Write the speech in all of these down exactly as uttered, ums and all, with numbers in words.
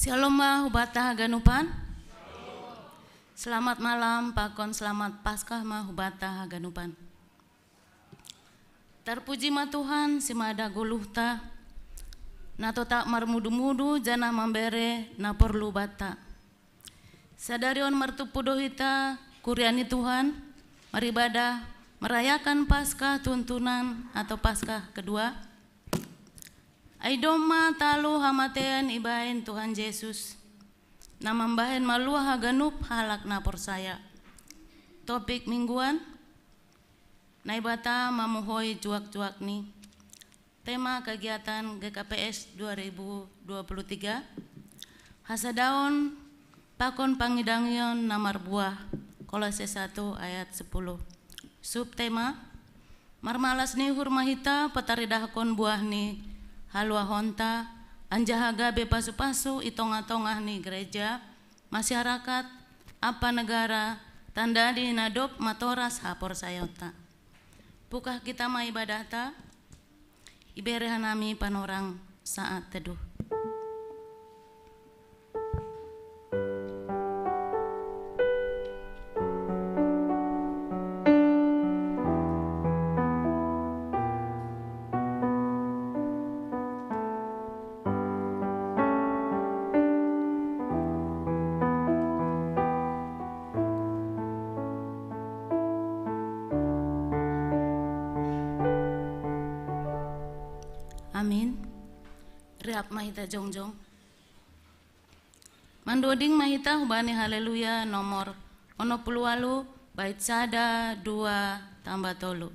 Shalom ma hubata haganupan. Selamat malam pakon selamat Paskah ma hubata haganupan. Tarpuji ma Tuhan, si mada goluhta, na totap marmudu-mudu janah mambere na porlu banta. Sadari on martumpu do hita, kuria ni Tuhan, maribadah, merayakan Paskah tuntunan atau Paskah kedua. Ai domma talu hamatean ibahen Tuhan Jesus, na mambahen maluah haganup halak na porsaya. Topik mingguan, Naibata mamuhoi juak-juakni. Tema kegiatan G K P S dua ribu dua puluh tiga, hasadaon pakon pangidangion na marbuah, Kolose satu ayat sepuluh. Subtema, marmalas ni uhur ma hita pataridahkon buah ni haluahonta, anjaha gabe pasu-pasu i tongah-tongah ni gereja, masyarakat, ampa negara, tanda ni na dob matoras haporsayaonta. Pukah kita ma ibadahta, ibere hanami panorang saat teduh. Amin. Rehap ma hita jongjong. Mandoding ma hita hubani Haleluya nomor onom puluh walu, bait sada, dua, tambah tolu.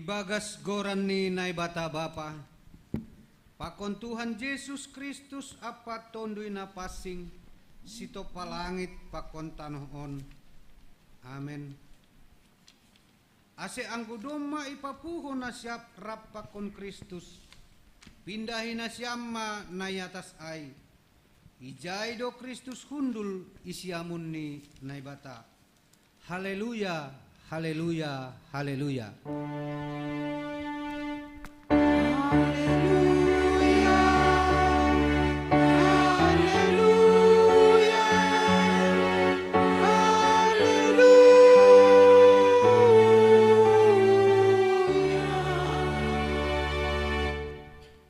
Bagas goran ni Naibata Bapa, pakon Tuhan Jesus Kristus ampa Tonduy Napansing, sitompa langit pakon tanoh on. Amen. Ase anggo domma ipapuho nasiam rap pakon Kristus, pindahi nasiam ma na i atas ai. Ijai do Kristus hundul i siamun ni Naibata. Haleluya, haleluya, haleluya. Haleluya, haleluya, haleluya.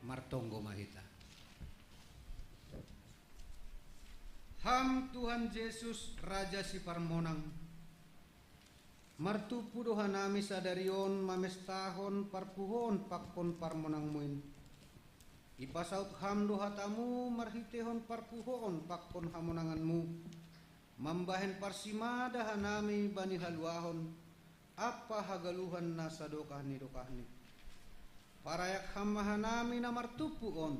Martonggo ma hita. Ham Tuhan Jesus, Raja Siparmonang, martumpu do hanami sadari on mamestahon parpuhoon pakon parmonangmu in. Ipasaut Ham do hatamu marhiteihon parpuhoon pakon hamonanganmu, mambahen parsimada hanami bani haluahon ampa hagaluhan na sadokah ni dokahni. Parayak Ham ma hanami na martumpu on,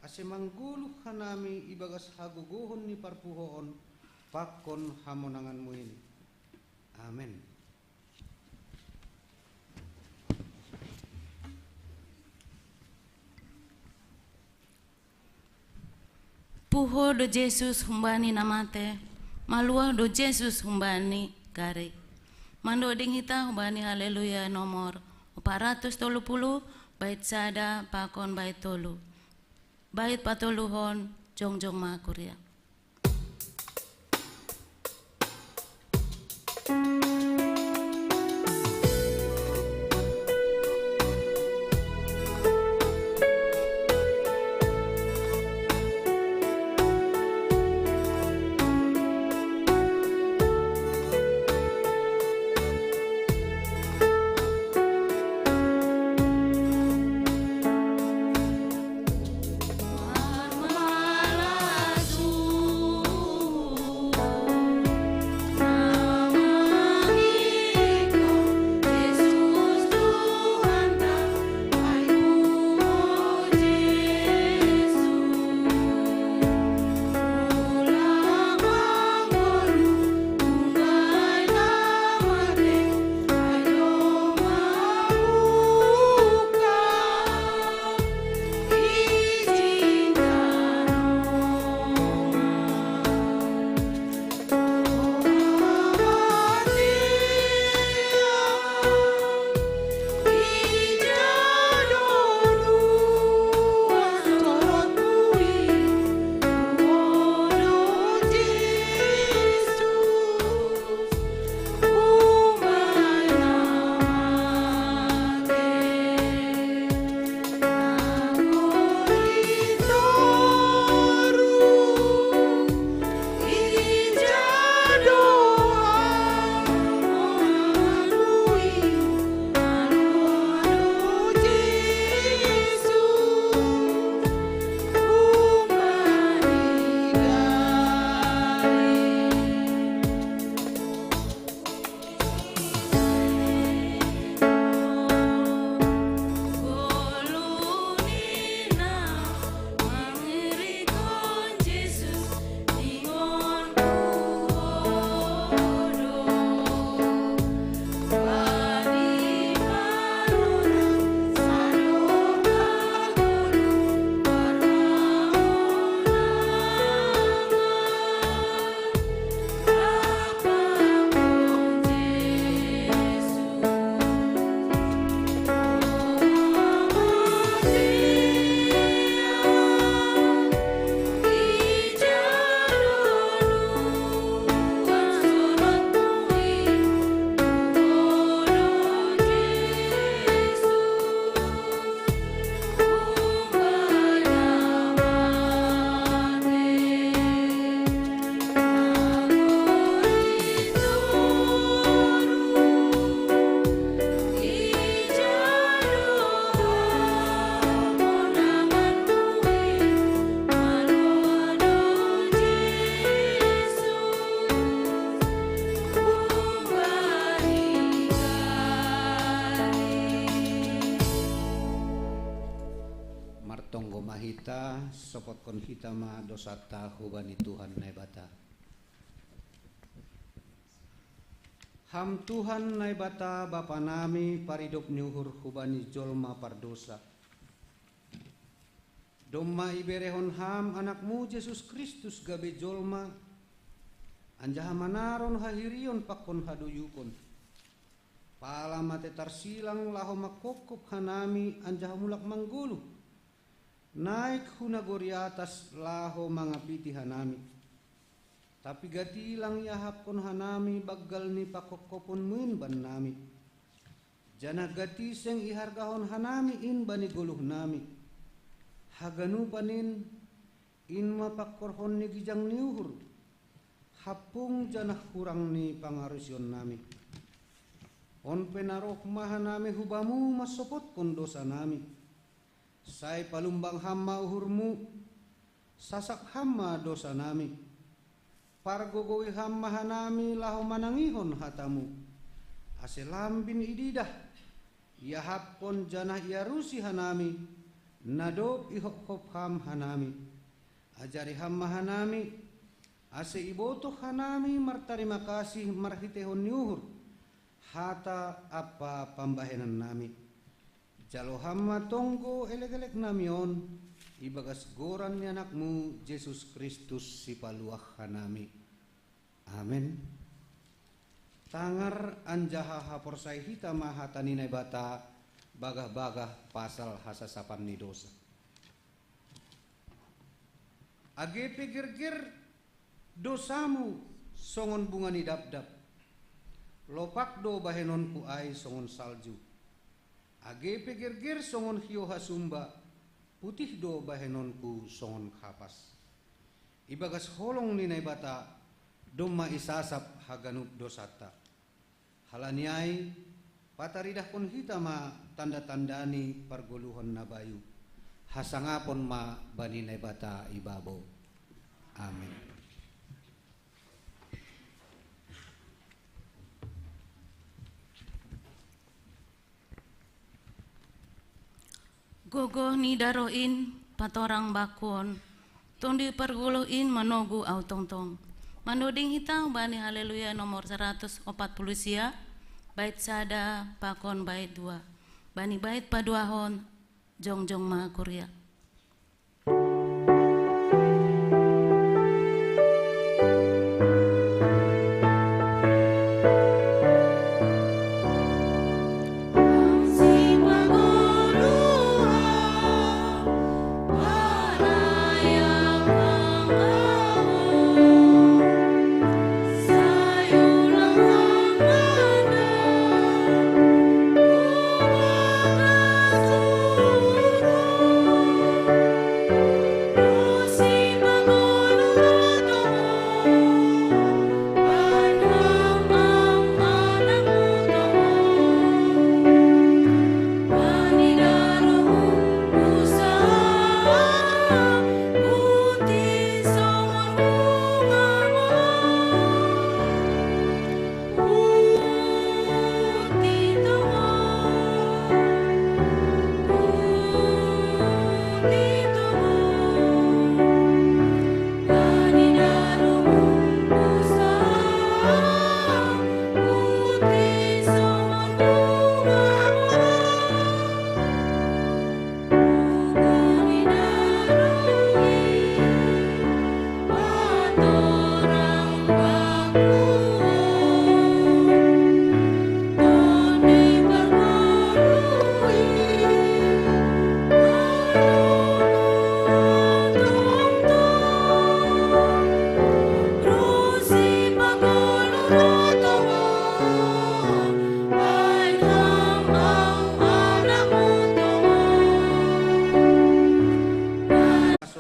ase manggoluh hanami ibagas hagogohon ni parpuhoon pakon hamonanganmu in. Amen. Puho do Jesus humbani na mate, maluah do Jesus humbani gari. Mandoding hita humbani Haleluya nomor opat ratus tolu puluh, bait sada pakon bait tolu. Bait patoluhon, jongjong ma kuria. Tonggo ma hita, sopotkon hita ma dosanta hubani Tuhan Naibata. Ham Tuhan Naibata Bapa nami, paridop ni uhur hubani jolma pardosa. Domma iberehon Ham Anakmu Jesus Kristus gabe jolma, anjaha manaron hahirion pakon hadoyukon. Pala mate tarsilang laho manghophop hanami anjaha mulak manggoluh. Naik hu nagori atas laho mangapiti hanami. Tapi gati lang iahapkon hanami banggal ni panghophopon-Mu in bannami. Janah gati seng ihargahon hanami in bani goluhnami. Haganupan in, in ma pangkorhon ni gijang ni uhur, hampung janah hurang ni pangarusionnami. On pe na roh ma hanami hu Bamu mansopotkon dosanami. Sai palumbang Ham ma uhurMu, sasak Ham ma dosanami. Pargogohi Ham ma hanami laho manangihon hataMu, ase lambin ididah, iahapkon janah iarusi hanami, na dob ihophop Ham hanami. Ajari Ham ma hanami, ase ibotoh hanami martarima kasih marhiteihon ni uhur, hata ampa pambahenannami. Jalo Ham ma tonggo elek-eleknami on, ibagas goran ni AnakMu Jesus Kristus Sipaluah hanami. Amen. Tangar anjaha haporsaya hita ma hata ni Naibata bagah-bagah pasal hasasapan ni dosa. Age pe gerger dosamu songon bunga ni dapdap, lopak do bahenonku ai songon salju. Age pe gerger songon hiou hasumba, putih do bahenonku songon kapas. Ibagas holong ni Naibata domma isasap haganup dosanta. Halani ai, pataridahkon hita ma tanda-tanda ni pargoluhon na bayu. Hasangapon ma bani Naibata ibabo. Amen. Gogoh ni daroh in patorang bangku on, Tondi pargoluh in manogu ahu tongtong. Manuding hita bani Haleluya nomor saratus opat puluh sia, bait sada pakon bait dua. Bani bait paduahon, jongjong ma kuria.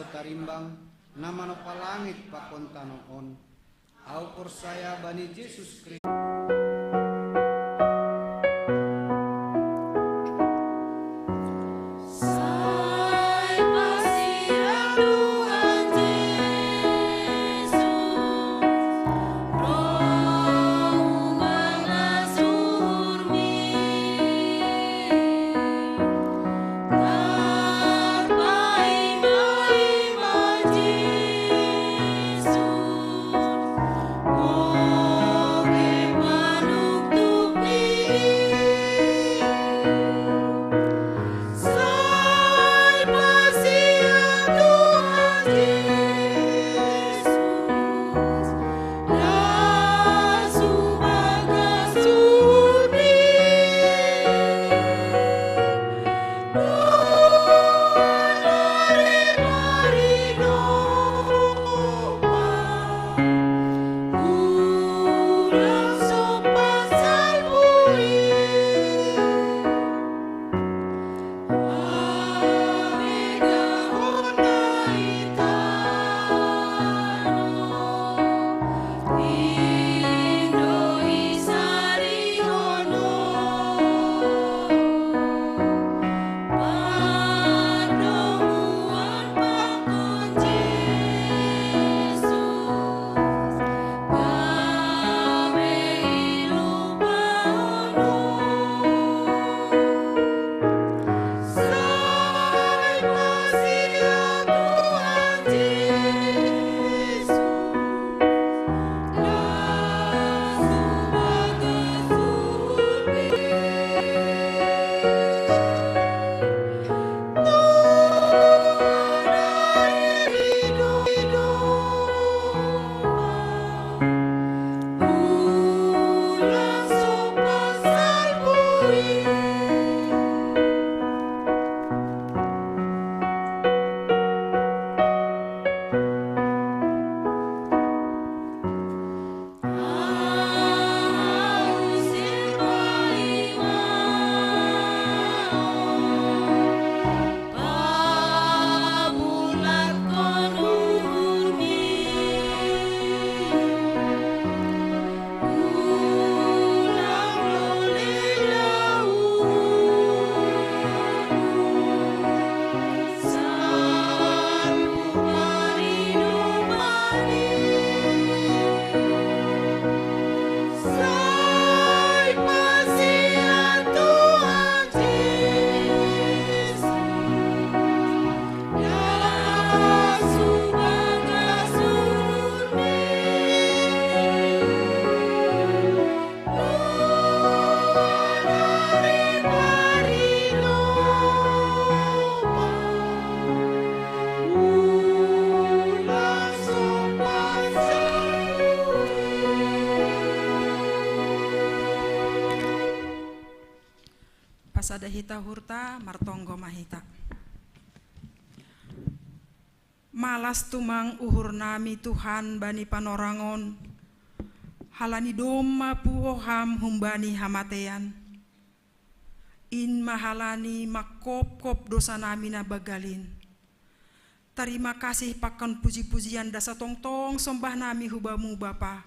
Tarimbang, na manompa langit pakon tanoh on. Ahu porsaya bani Jesus Kristus. Sada hita hurta, martonggo ma hita. Malas tumang uhur nami Tuhan bani panorangon, halani domma puho Ham humbani hamatean. In ma halani mangkopkop dosa nami na banggalin. Tarima kasih pakon puji-pujian das tongtong sombah nami hu Bamu Bapa,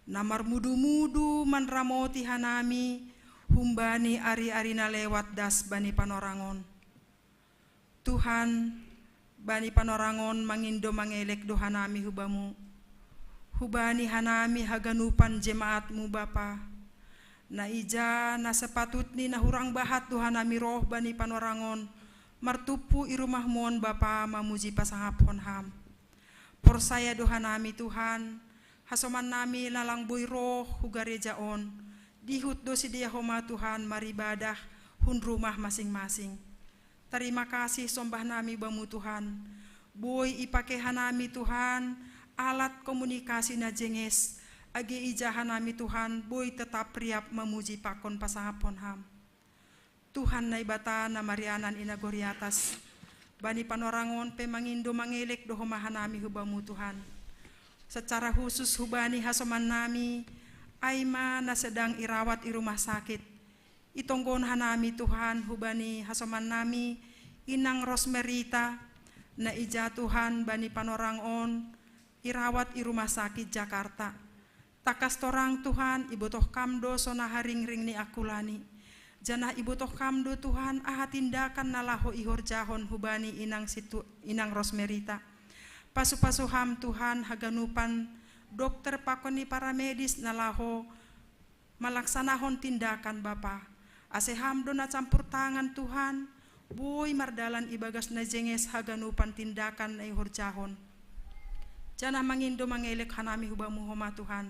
na marmudu-mudu manramoti hanami humbani ari-ari na lewat das bani panorangon. Tuhan, bani panorangon mangindo mangelek do hanami hu Bamu. Hubani hanami haganupan jemaat-Mu Bapa. Na ija na sapatutni na hurang bahat do hanami roh bani panorangon, martumpu i rumah-Mu on Bapa mamuji pasangaphon Ham. Porsaya do hanami Tuhan, hasoman nami na lang boi roh hu gareja on, dihut do sidea homa Tuhan maribadah hun rumah masing-masing. Tarima kasih sombah nami Bamu Tuhan. Boi ipake hanami Tuhan alat komunikasi na jenges, age ija hanami Tuhan boi tetap riap mamuji pakon pasangaphon Ham. Tuhan Naibata na marianan i nagori atas, bani panorangon pe mangindo mangelek do homa hanami hu Bamu Tuhan. Secara khusus hubani hasoman nami, ai ma na sedang irawat i rumah sakit. Itonggon hanami Tuhan hubani hasoman nami, Inang Rosmerita, na ija Tuhan bani panorangon irawat i rumah sakit Jakarta. Takas torang Tuhan, ibotoh Kam do so na haringring ni angkulani. Janah ibotoh Kam do Tuhan aha tindakan na laho ihorjahon hubani Inang situ, Inang Rosmerita. Pasu-pasu Ham Tuhan haganupan dokter pakon ni paramedis na laho malaksanahon tindakan Bapa. Ase Ham do na campur tangan Tuhan, boi mardalan ibagas na jenges haganupan tindakan na ihorjahon. Janah mangindo mangelek hanami hu Bamu homa Tuhan.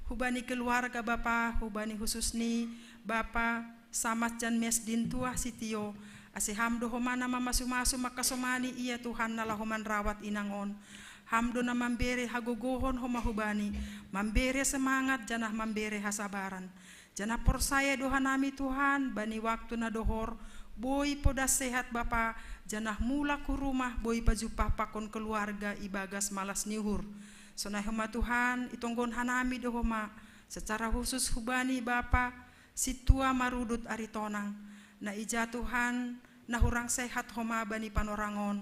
Hubani keluarga Bapa, hubani khusus ni Bapa Samas jan Mesdin tuah si Tio, ase Ham do homa na mamasu-masu mangkasomani ia Tuhan na laho manrawat inang on. Ham do na mambere hagogohon homa hubani, mambere semangat janah mambere hasabaran. Janah porsaya do hanami Tuhan, bani waktu na dohor, boi podas sehat Bapa, janah mulak hu rumah boi pajumpah pakon keluarga ibagas malas ni uhur. Sonai homa Tuhan, itonggon hanami do homa, secara khusus hubani Bapa, sintua marudut Aritonang. Na ija Tuhan, na hurang sehat homa bani panorang on.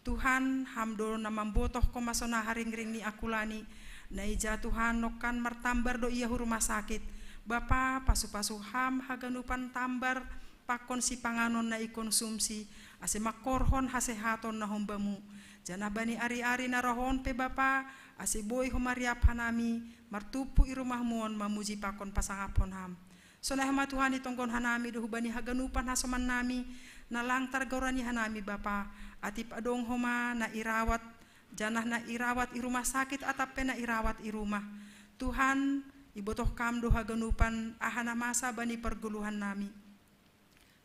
Tuhan, Ham do na mambotoh homa so na haringring ni angkulani. Na ija Tuhan nongkan martambar do ia hu rumah sakit. Bapa, pasu-pasu Ham haganupan tambar pakon sipanganon na ikonsumsi, ase mangkorhon hasehaton na hom Bamu. Janah bani ari-ari na roh on pe Bapa, ase boi homa riap hanami, martumpu i rumah-Mu on mamuji pakon pasangaphon Ham. Sonai homa Tuhan, itonggon hanami do hubani haganupan hasoman nami, na lang targorani hanami Bapa, atip adong homa na irawat, janah na irawat i rumah sakit atap pe na irawat i rumah. Tuhan, ibotoh Kam do haganupan aha na masa bani pargoluhan nami.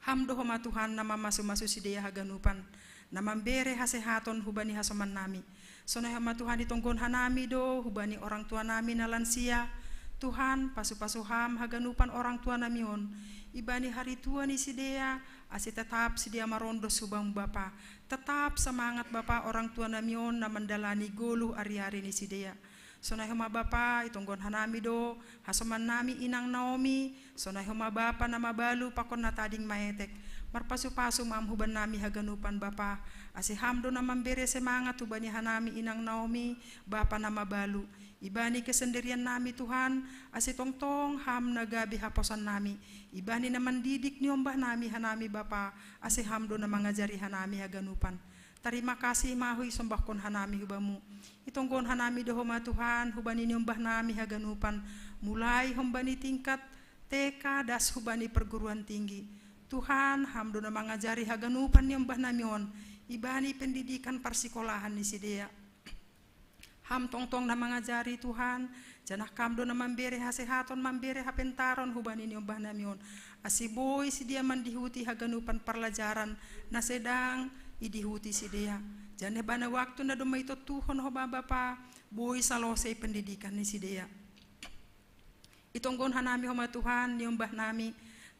Ham do homa Tuhan na mamasu-masu sidea haganupan, na mambere hasehaton hubani hasoman nami. Sonai homa Tuhan, itonggon hanami do hubani orang tua nami na lansia. Tuhan, pasu-pasu Ham haganupan orang tua nami on. Ibani hari tua ni sidea, ase tetap sidea marondos hu Bamu Bapa. Tetap semangat Bapa orang tua nami on na mandalani goluh ari-ari ni sidea. Sonai homa Bapa, itonggon hanami do hasoman nami Inang Naomi, sonai homa Bapa na mabalu pakon na tading maetek. Marpasu-pasu ma Ham huban nami haganupan Bapa, ase Ham do na mambere semangat hubani hanami Inang Naomi, Bapa na mabalu. Ibani kesendirian nami Tuhan, ase tongtong Ham na gabe haposan nami. Ibani na mandidik niombah nami hanami Bapa, ase Ham do na mangajari hanami haganupan. Tarima kasih ma huisombahkon hanami hu Bamu. Itonggon hanami do homa Tuhan, hubani niombah nami haganupan, mulai hom bani tingkat T K das hubani perguruan tinggi. Tuhan, Ham do na mangajari haganupan niombah nami on, ibani pendidikan parsikolahan ni sidea. Ham tongtong na mangajari Tuhan, janah Kam do na mambere hasehaton, mambere hapentaron hubani niombah nami on. Ase boi sidea mandihuti haganupan parlajaran na sedang idihuti sidea. Janah bana waktu na domma itontuhon homa Bapa, boi salosei pendidikan ni sidea. Itonggon hanami homa Tuhan, niombah nami,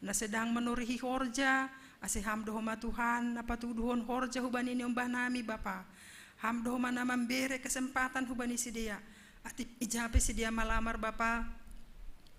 na sedang manorihi horja, ase Ham do homa Tuhan, na patuduhon horja hubani ni ombah nami Bapa. Ham do homa na mambere kesempatan hubani sidea, atik ija pe sidea malamar Bapa,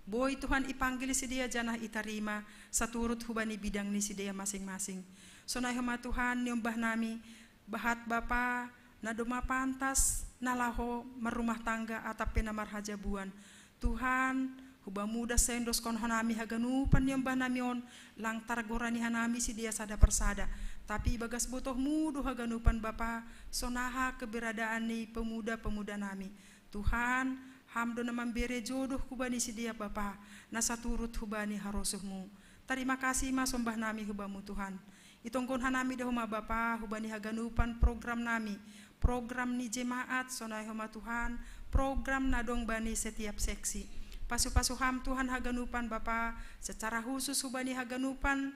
boi Tuhan ipanggil sidea janah itarima, saturut hubani bidang ni sidea masing-masing. Sonai homa Tuhan ni ombah nami, bahat Bapa, na domma pantas, na laho marrumah tangga atap pe na marhajabuan. Tuhan, hubamu das sai endoskon hanami haganupan ni ombah nami on, lang targorani hanami sidea sada persada. Tapi ibagas botohmu do haganupan Bapa, sonaha keberadaan ni pemuda-pemuda nami. Tuhan, Ham do na mambere jodoh hubani sidea Bapa, na saturut hubani harosuhmu. Tarima kasih ma sombah nami hubamu Tuhan. Itonggon hanami do homa Bapa, hubani haganupan program nami, program ni jemaat, sonai homa Tuhan, program na dong bani setiap seksi. Pasu-pasu Ham Tuhan haganupan Bapa, secara khusus hubani haganupan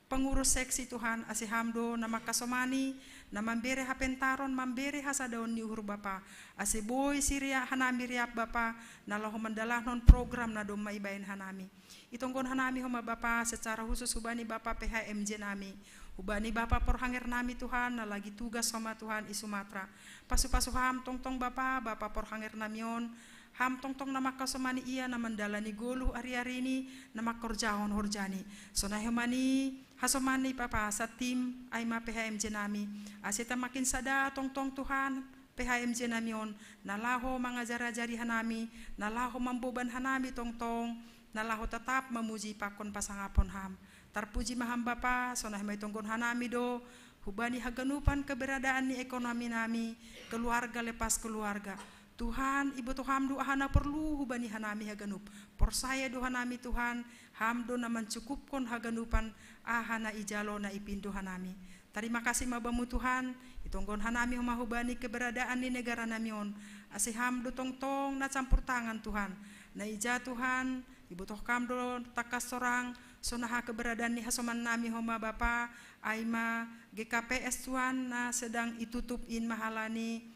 pengurus seksi Tuhan, ase Ham do na mangkasomani, na mambere hapentaron, mambere hasadaon ni uhur Bapa, ase boi siriah hanami riap Bapa, na laho mandalankon program na domma ibaen hanami. Itonggon hanami homa Bapa, secara khusus hubani Bapa P H M J nami, hubani Bapa porhanger nami Tuhan, na lagi tugas homa Tuhan i Sumatra. Pasu-pasu Ham tongtong Bapa, Bapa porhanger nami on, Ham tongtong na mangkasomani ia na mandalani goluh ari-arini, na mangkorjahon horjani. Sonai homa ni hasoman ni Bapa satim, ai ma P H M J nami, ase tamakin sada tongtong Tuhan, P H M J nami on, na laho mangajar-ajari hanami, na laho mamboban hanami tongtong, na laho tatap mamuji pakon pasangaphon Ham. Tarpuji ma Ham Bapa, sonai ma itonggon hanami do, hubani haganupan keberadaan ni ekonomi nami, keluarga lepas keluarga. Tuhan, ibotoh Ham do aha na porlu hubani hanami haganup. Porsaya do hanami Tuhan, Ham do na mancukupkon haganupan aha na ijalo na ipindo hanami. Tarima kasih ma Bamu Tuhan, itonggon hanami homa hubani keberadaan ni negara nami on. Ase Ham do tongtong na campur tangan Tuhan. Na ija Tuhan, ibotoh Kam do tangkas torang, sonaha keberadaan ni hasoman nami homa Bapa, ai ma G K P S Tuhan na sedang itutup in mahalani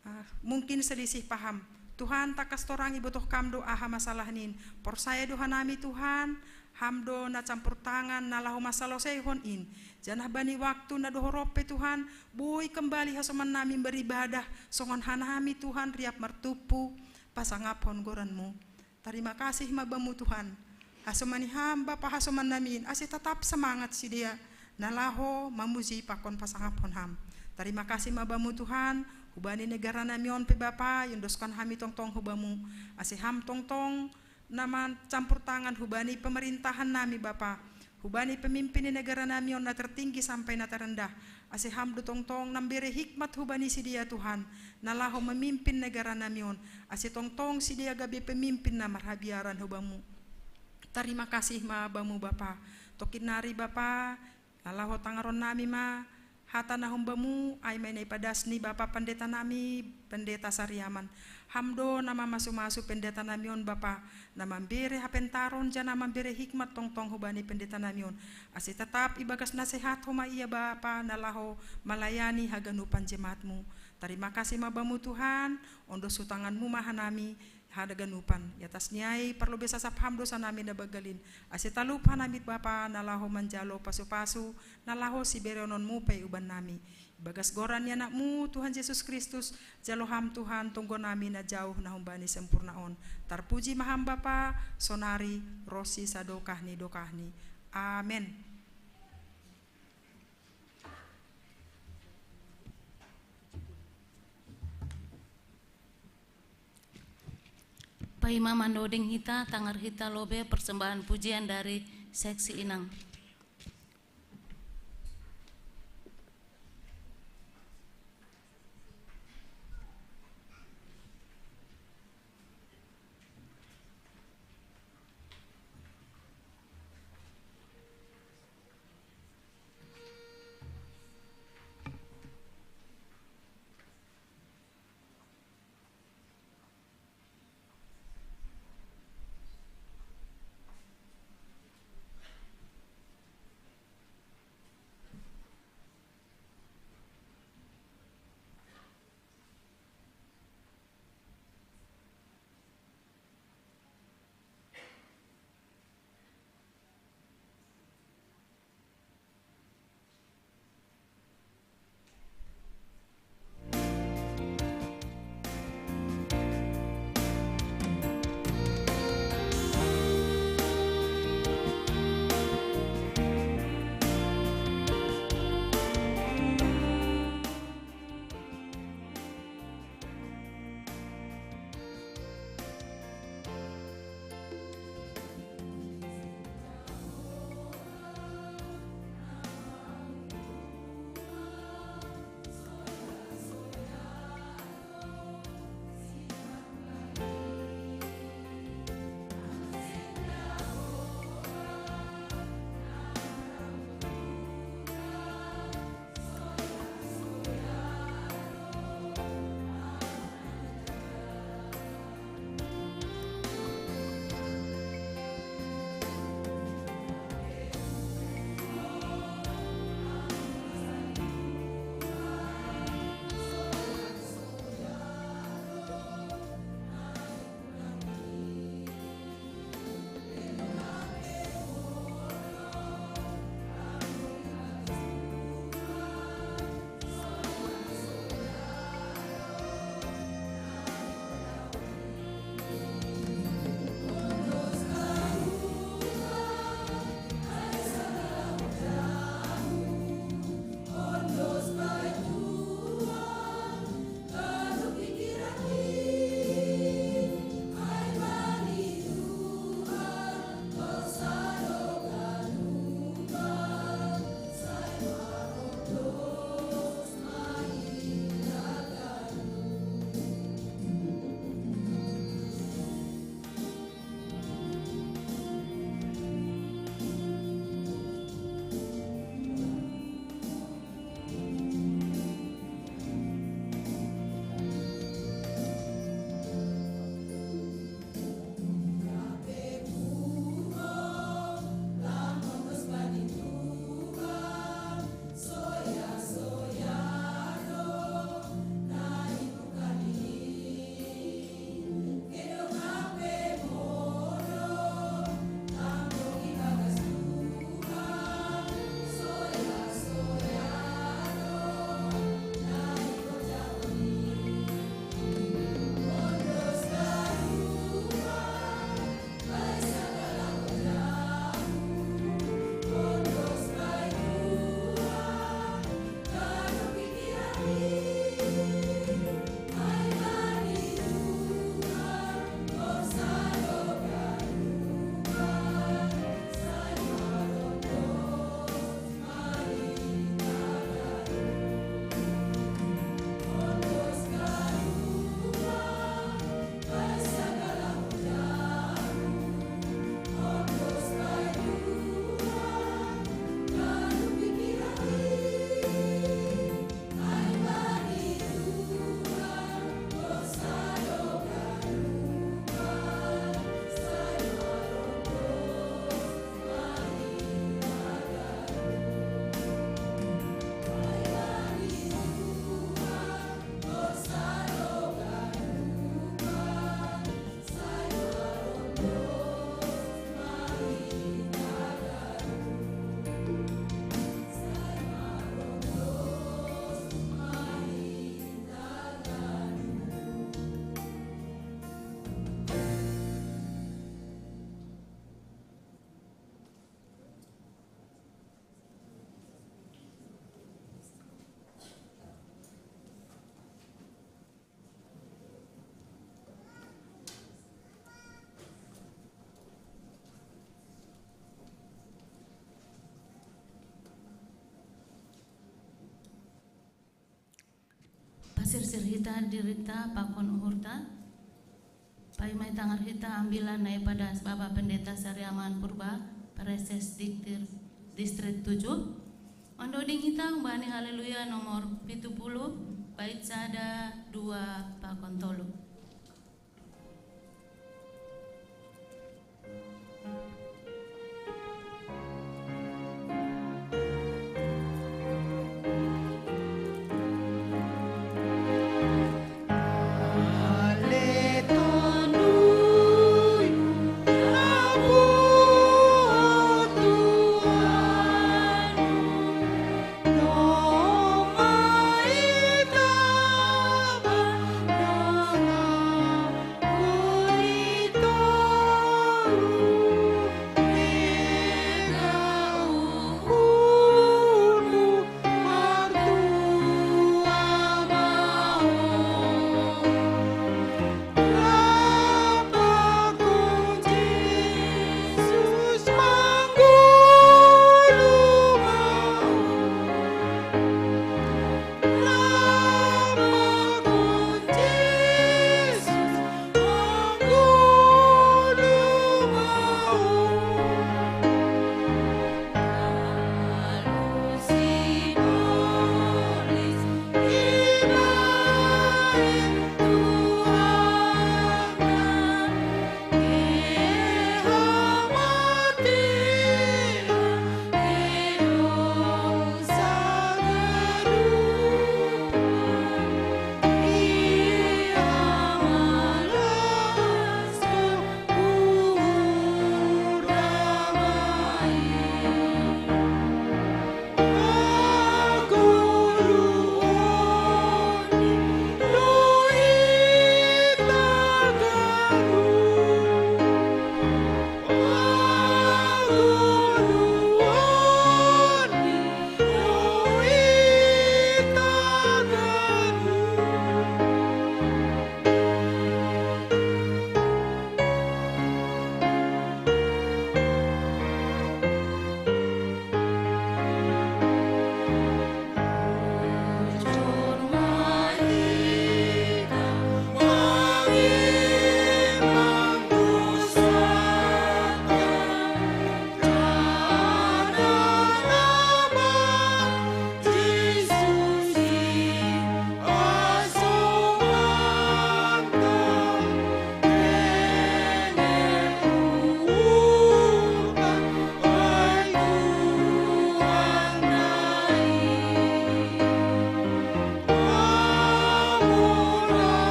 Ah, mungkin selisih paham. Tuhan, tangkas torang ibotoh Kam do aha masalah nin. Porsaya do hanami Tuhan, Ham do na campur tangan na laho mansaloseihon in. Janah bani waktu na dohor pe Tuhan, boi kembali hasoman nami beribadah, songon hanami Tuhan riap martumpu, pasangaphon goran-Mu. Tarima kasih ma Bamu Tuhan. Hasomani Ham Bapa hasoman nami in, ase tatap semangat sidea, na laho mamuji pakon pasangaphon Ham. Tarima kasih ma Bamu Tuhan, hubani negara nami on pe Bapa, iondoskon hami tongtong hu Bamu, ase Ham tongtong na mancampur tangan hubani pemerintahan nami Bapa, hubani pemimpin ni negara nami on na tertinggi sampai na terendah, ase Ham do tongtong na mambere hikmat hubani sidea Tuhan, na laho memimpin negara nami on, ase tongtong sidea gabe pemimpin na marhabiaran hu Bamu. Tarima kasih ma Bamu Bapa. Tongkin nari Bapa, na laho tangaron nami ma hata na hum Bamu, ai ma na ipadas ni Bapa Pendeta nami, Pendeta Sariaman. Ham do na mamasu-masu pendeta nami on Bapa, na mambere hapentaron janah mambere hikmat tongtong hubani pendeta nami on. Ase tatap ibagas na sehat homa ia Bapa na laho malayani haganupan jemaat-Mu. Tarima kasih ma Bamu Tuhan, ondos hu tangan-Mu ma hanami haganupan. I atas ni ai parlobei sasap Ham dosa nami na banggal in. Ase talup hanami Bapa na laho manjalo pasu-pasu, na laho sibereononmu pe uban nami. Ibagas goran ni Anak-Mu, Tuhan Jesus Kristus, jalo Ham Tuhan, tonggon nami na jauh na humbani sempurna on. Tarpuji ma Ham Bapa, sonari, ronsi sadokah ni dokahni. Amen. Paima mandoding hita, tangar hita lobei persembahan pujian dari seksi inang. Sir hita dirita pakon uhurta. Pai mai tangar hita ambilan nai pada Bapak Pendeta Sariaman Purba, Pareses Diktir, Distrik tujuh. Ondo ding hita umbani Haleluya nomor pitu puluh, bait sada, dua, pakon tolu.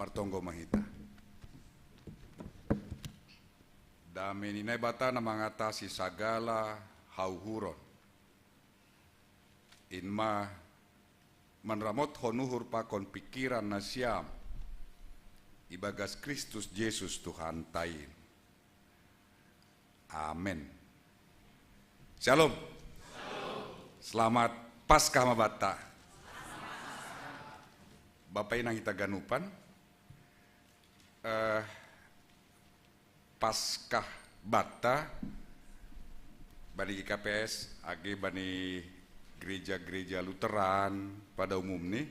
Martonggo ma hita. Dame ni Naibata na mangatasi sagala hauhuron, in ma manramothon uhur pakon pikiran nasiam ibagas Kristus Jesus Tuhanta in. Amen. Shalom. Selamat Paskah ma banta. Bapa inang hita ganupan, eh, Paskah banta bani G K P S, age bani gereja-gereja Lutheran pada umumni,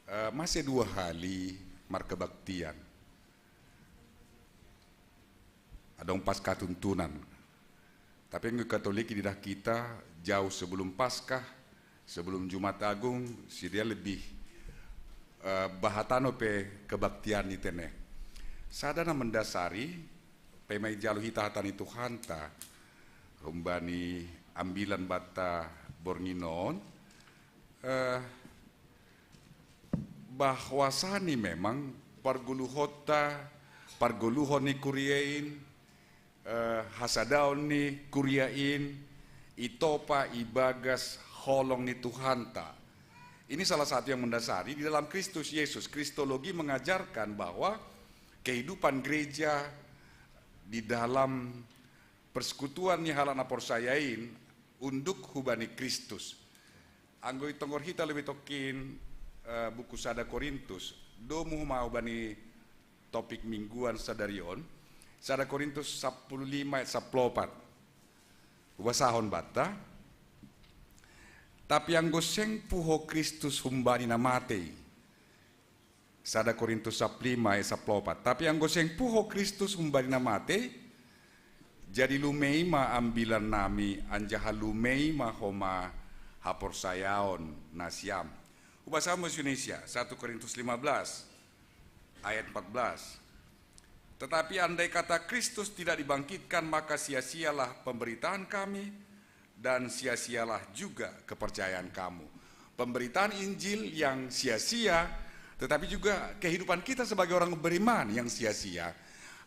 eh, masih dua hali markebaktian. Adong Paskah tuntunan. Tapi anggo Katolik ididah hita, jauh sebelum Paskah, sebelum Jumat Agung, sidea lebih, eh, bahatano pe kebaktian i tene. Sada na mendasari, pe mai jalo hita hata ni Tuhanta, humbani ambilan banta borngin on, eh, bahwasani memang pargoluhonta, pargoluhon ni kuria in, eh, hasadaon ni kuria in, itopa ibagas holong ni Tuhanta. Ini salah satu yang mendasari di dalam Kristus Yesus. Kristologi mengajarkan bahwa kehidupan gereja di dalam Persekutuan ni halak na porsaya in unduk hubani Kristus. Anggo itonggor hita lebe tongkin, eh, buku sada Korintus, domu homa hubani topik mingguan sadari on, sada Korintus sampulu lima ayat sampulu opat. Hubasahon banta. Tapi anggo seng puho Kristus humbani na matei. Sada Korintus sampulu lima ayat sampulu opat. Tapi anggo seng puho Kristus humbani na matei, jadi lumei ma ambilan nami, anjaha lumei ma homa haporsayaon nasiam. Hubasahon bahasa Indonesia, satu Korintus lima belas ayat empat belas. Tetapi andai kata Kristus tidak dibangkitkan, maka sia-sialah pemberitaan kami, dan sia-sialah juga kepercayaan kamu. Pemberitaan Injil yang sia-sia, tetapi juga kehidupan kita sebagai orang beriman yang sia-sia.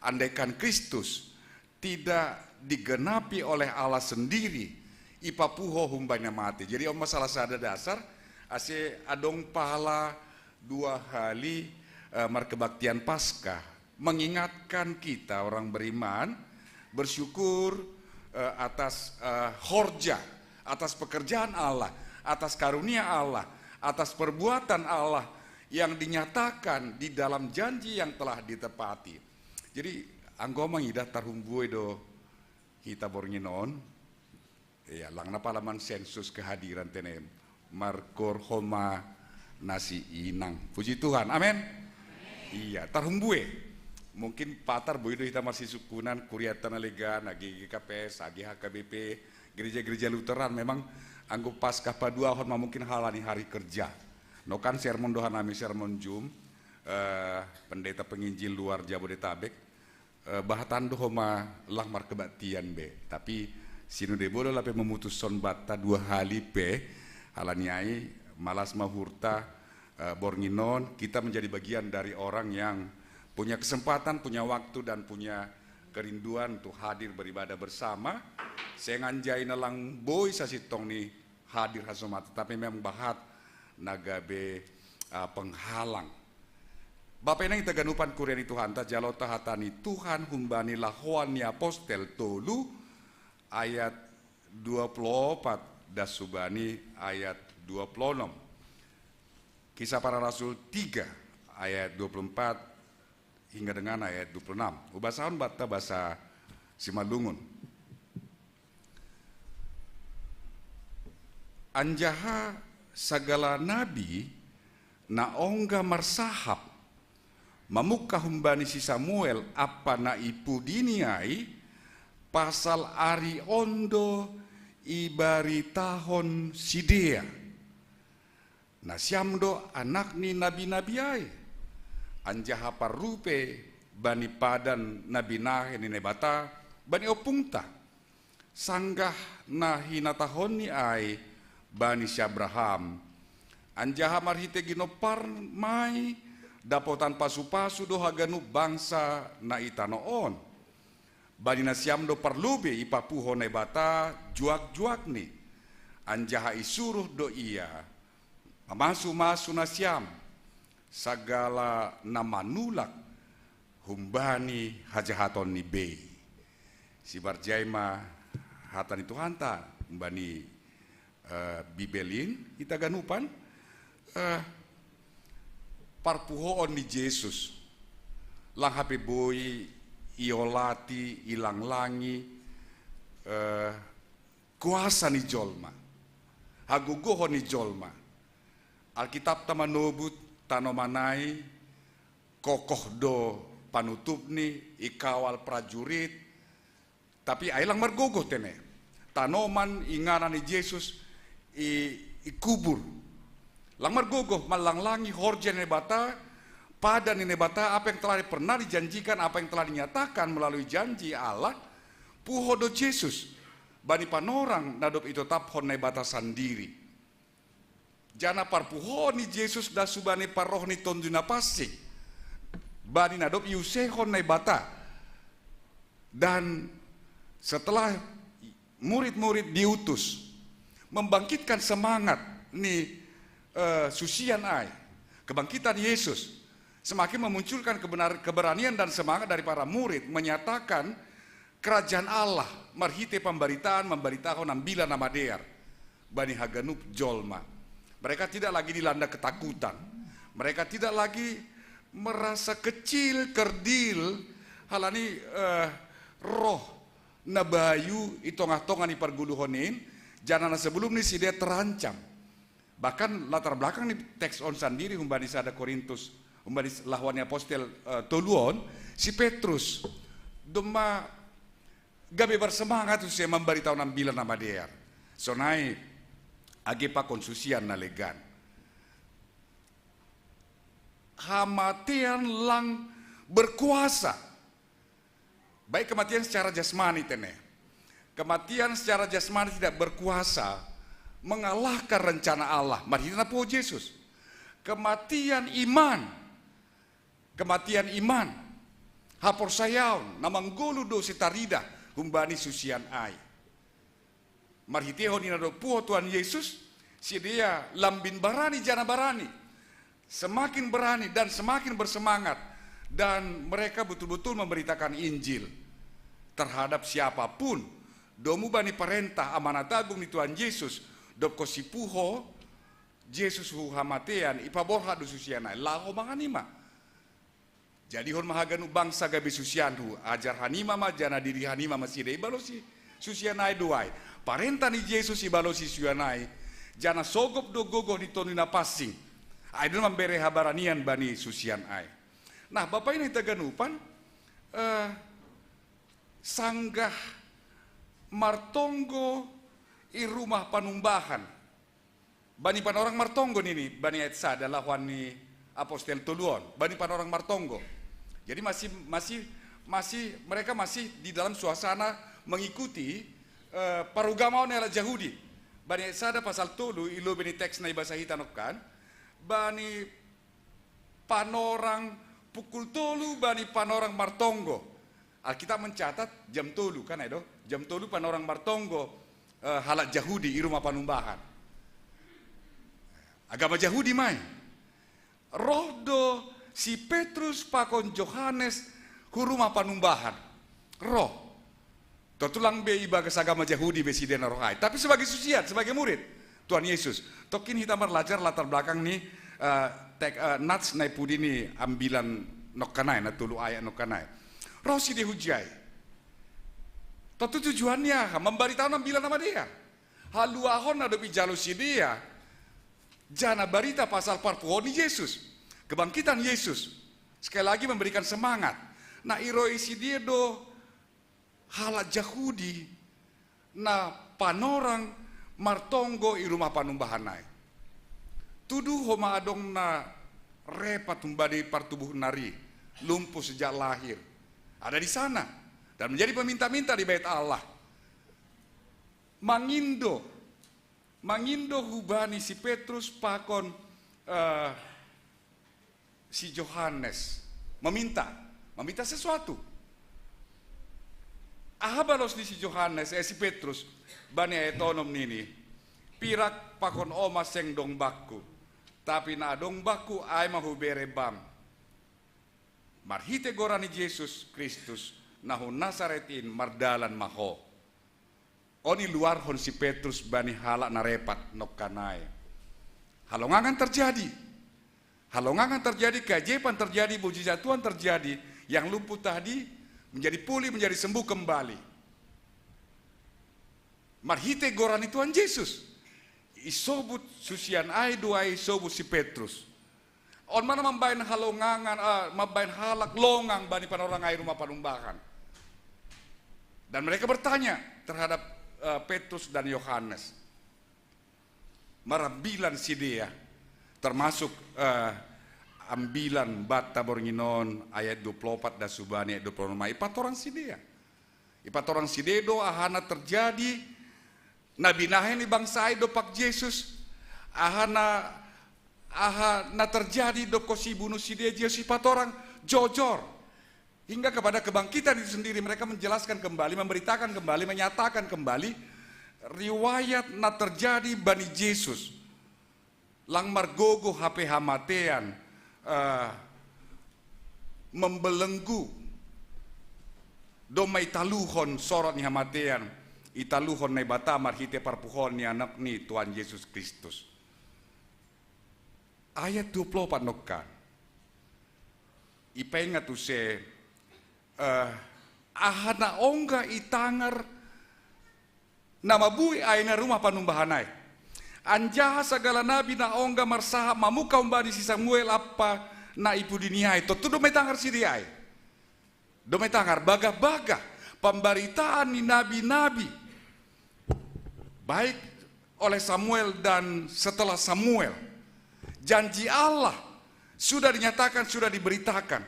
Andaikan Kristus tidak digenapi oleh Allah sendiri, ipapuho humbani na matei. Jadi, on ma salah sada dasar, ase adong pahala dua hali, eh, markebaktian Paskah. Mengingatkan kita orang beriman, bersyukur, eh, atas, eh, horja, atas pekerjaan Allah, atas karunia Allah, atas perbuatan Allah yang dinyatakan di dalam janji yang telah ditepati. Jadi, anggo mangidah tarhumbue do hita borngin on. Iya, lang na pala mansensus kehadiran tenem. Markor homa nasi inang. Puji Tuhan. Amin. Iya, tarhumbue. Mungkin patar boi do hita marsisungkunan, Kuriatta na legan, age G K P S, age H K B P, gereja-gereja Lutheran. Memang anggo Paskah paduahon ma mungkin halani hari kerja. No kan sermon do hanami, sermon Zoom, eh, pendeta penginjil luar Jabodetabek, eh, bahatan do homa lang markebaktian be. Tapi Sinode Bolon lape memutushon banta dua hali pe, halani ai malas ma uhurta, eh, borngin on kita menjadi bagian dari orang yang punya kesempatan, punya waktu, dan punya kerinduan untuk hadir beribadah bersama. Seng anjai na lang boi sasintongni hadir hasomata, tapi memang bahat na gabe, ah, penghalang. Bapa inang hita ganupan kuria ni Tuhanta, jalonta hata ni Tuhan humbani Lahoan ni Apostel tolu ayat dua pulu opat das hubani ayat dua pulu onom. Kisah Para Rasul tiga ayat dua pulu empat hingga dengan ayat dua pulu enam. Hubasahon banta basa Simalungun. Anjaha sagala nabi na ongga marsahap, mamungka humbani si Samuel ampa na i pudini ai, pasal ari on do ibaritahon sidea. Nasiam do anak ni nabi-nabi ai, anjaha parrupe bani padan na binahen ni Naibata bani ompungta, sanggah na hinatahonni ai bani si Abraham, anjaha marhite ginomparma i dapotan pasu-pasu do haganup bangsa na i tano on. Bani nasiam do parlobei ipapuho Naibata juak-juakni, anjaha isuruh do Ia mamasu-masu nasiam sagala na manulak humbani hajahatonni bei. Sibarjai ma hata ni Tuhanta humbani, eh, Bibel in, hita ganupan, eh, parpuhoon ni Jesus. Lang hape boi iolati, ilanglangi, eh, kuasa ni jolma, hagogohon ni jolma. Alkitapta manobut tanoman ai kokoh do panutupni, ikawal prajurit, tapi ai lang margogoh tene. Tanoman inganan ni Jesus i, ikubur. Lang margogoh, manlanglangi horja ni Naibata, padan ni Naibata, apa yang telah pernah dijanjikan, apa yang telah dinyatakan melalui janji Allah, puho do Jesus bani panorang na dob itetaphon Naibata sandiri. Janah parpuhoon ni Jesus das hubani parroh ni Tonduy Napansing bani na dob iusehon Naibata. Dan setelah murid-murid diutus membangkitkan semangat ni, eh, susian ai, kebangkitan Yesus semakin memunculkan kebenar-, keberanian dan semangat dari para murid menyatakan kerajaan Allah marhite pambaritaan, mambaritahon Ambilan Na Madear bani haganup jolma. Mereka tidak lagi dilanda ketakutan. Mereka tidak lagi merasa kecil, kerdil, halani, eh, roh na bayu i tongah-tongah ni pargoluhon in, janah na sebelum ni sidea terancam. Bahkan latar belakang ni teks on sandiri humbani sada Korintus, humbani lahoan ni apostel, eh, tolu on, si Petrus domma gabe bersemangat husean mambaritahon Ambilan Na Madear. Sonai age pakon susian na legan. Hamatean lang berkuasa. Baik kematian secara jasmani tene. Kematian secara jasmani tidak berkuasa mengalahkan rencana Allah. Marhite na puho Jesus. Kematian iman. Kematian iman. Haporsayaon na manggoluh do sitaridah humbani susian ai. Marhitehon i na dob puho Tuhan Yesus, sidea lambin barani janah barani. Semakin berani dan semakin bersemangat. Dan mereka betul-betul memberitakan Injil terhadap siapapun. Domu bani parentah amanat agung ni Tuhan Yesus, dob ho sipuho Jesus hu hamatean, ipaborhat do susian ai, laho mangan i ma. Jadihon ma haganup bangsa gabe susianhu, ajar hanima ma janah diri hanima ma sidea, ibalosi susian ai do ai. Parentah ni Jesus ibalosi susian ai, janah sogop do gogoh ni Tonduy Napansing. Ai do mambere habaranian bani susian ai. Nah, Bapa Inang hita ganupan, eh, sanggah martonggo i rumah panumbahan. Bani panorang martonggo nini, bani ayat sada lahoan ni apostel tolu on, bani panorang martonggo. Jadi masih, masih, masih, mereka masih di dalam suasana mengikuti, eh, parugamaon ni halak Jahudi. Bani ayat sada pasal tolu, i lobei ni teks na ibasa hita nongkan, bani panorang pukul tolu bani panorang martonggo. Alkitab mencatat jam tolu, kan ai do? Jam tolu panorang martonggo, eh, halak Jahudi i rumah panumbahan. Agama Jahudi ma i. Roh do si Petrus pakon Johannes hu rumah panumbahan. Roh. Tontu lang be ibagas agama Jahudi be sidea na roh ai. Tapi sebagai susian, sebagai murid Tuhan Yesus. Tongkin hita marlajar latar belakang ni, eh, tek-, eh, nats na i pudi ni Ambilan nongkan ai, na tolu ayat nongkan ai. Roh sidea hujai. Tontu tujuanna aha? Mambaritahon Ambilan Na Madear. Haluahon na dob ijalo sidea, janah barita pasal parpuhoon ni Jesus. Kebangkitan Yesus. Sekali lagi memberikan semangat. Na irohi sidea do halak Jahudi na panorang martonggo i rumah panumbahan ai. Tuduh homa adong na repat humbani partubuh nari, lumpuh sejak lahir. Ada di sana. Dan menjadi peminta-minta di bait Allah. Mangindo, mangindo hubani si Petrus pakon, eh, si Johannes. Meminta, meminta sesuatu. Aha balos ni si Johannes, eh, si Petrus, bani ayat onom nini, pirak pakon oma seng dong bakku, tapi na adong bakku ai ma hubere bam. Marhite goran ni Jesus Kristus, na hu Nasaret in mardalan ma ho. On iluarhon si Petrus bani halak na repat nongkan ai. Halongangan terjadi. Halongangan terjadi, keajaiban terjadi, mujizat Tuhan terjadi, yang lumpuh tadi menjadi pulih, menjadi sembuh kembali. Marhite goran ni Tuhan Jesus. Isobut susian ai do ai isobut si Petrus. On ma na mambahen halongangan, eh, mambahen halak longang bani panorang ai rumah panumbahan. Dan mereka bertanya terhadap, eh, Petrus dan Yohanes. Marambilan sidea, termasuk, eh, ambilan banta borngin on ayat dua puluh opat das hubani ayat dua puluh onom, ipatorang sidea. Ipatorang sidea do aha na terjadi, na binahen ni bangsa ai dompak Jesus, aha na, aha na terjadi dob ho sibunuh sidea Jesus ipatorang jojor. Hingga kepada kebangkitan itu sendiri mereka menjelaskan kembali, memberitakan kembali, menyatakan kembali riwayat na terjadi bani Jesus. Lang margogoh hape hamatean, eh, membelenggu Domma italuhon sorot ni hamatean, italuhon Naibata marhite parpuhoon ni Anakni Tuhan Yesus Kristus. Ayat dua puluh opat nokkan. Ipaingat use, eh, aha na ongga itangar na mabui aena Rumah Panumbahan ai. Anjaha sagala nabi na ongga marsahap mamuka umbani si Samuel apa na ipudini ai. Tontu domma itangar sidea ai. Domma itangar bagah-bagah pambaritaan ni nabi-nabi, baik oleh Samuel dan setelah Samuel. Janji Allah sudah dinyatakan, sudah diberitakan.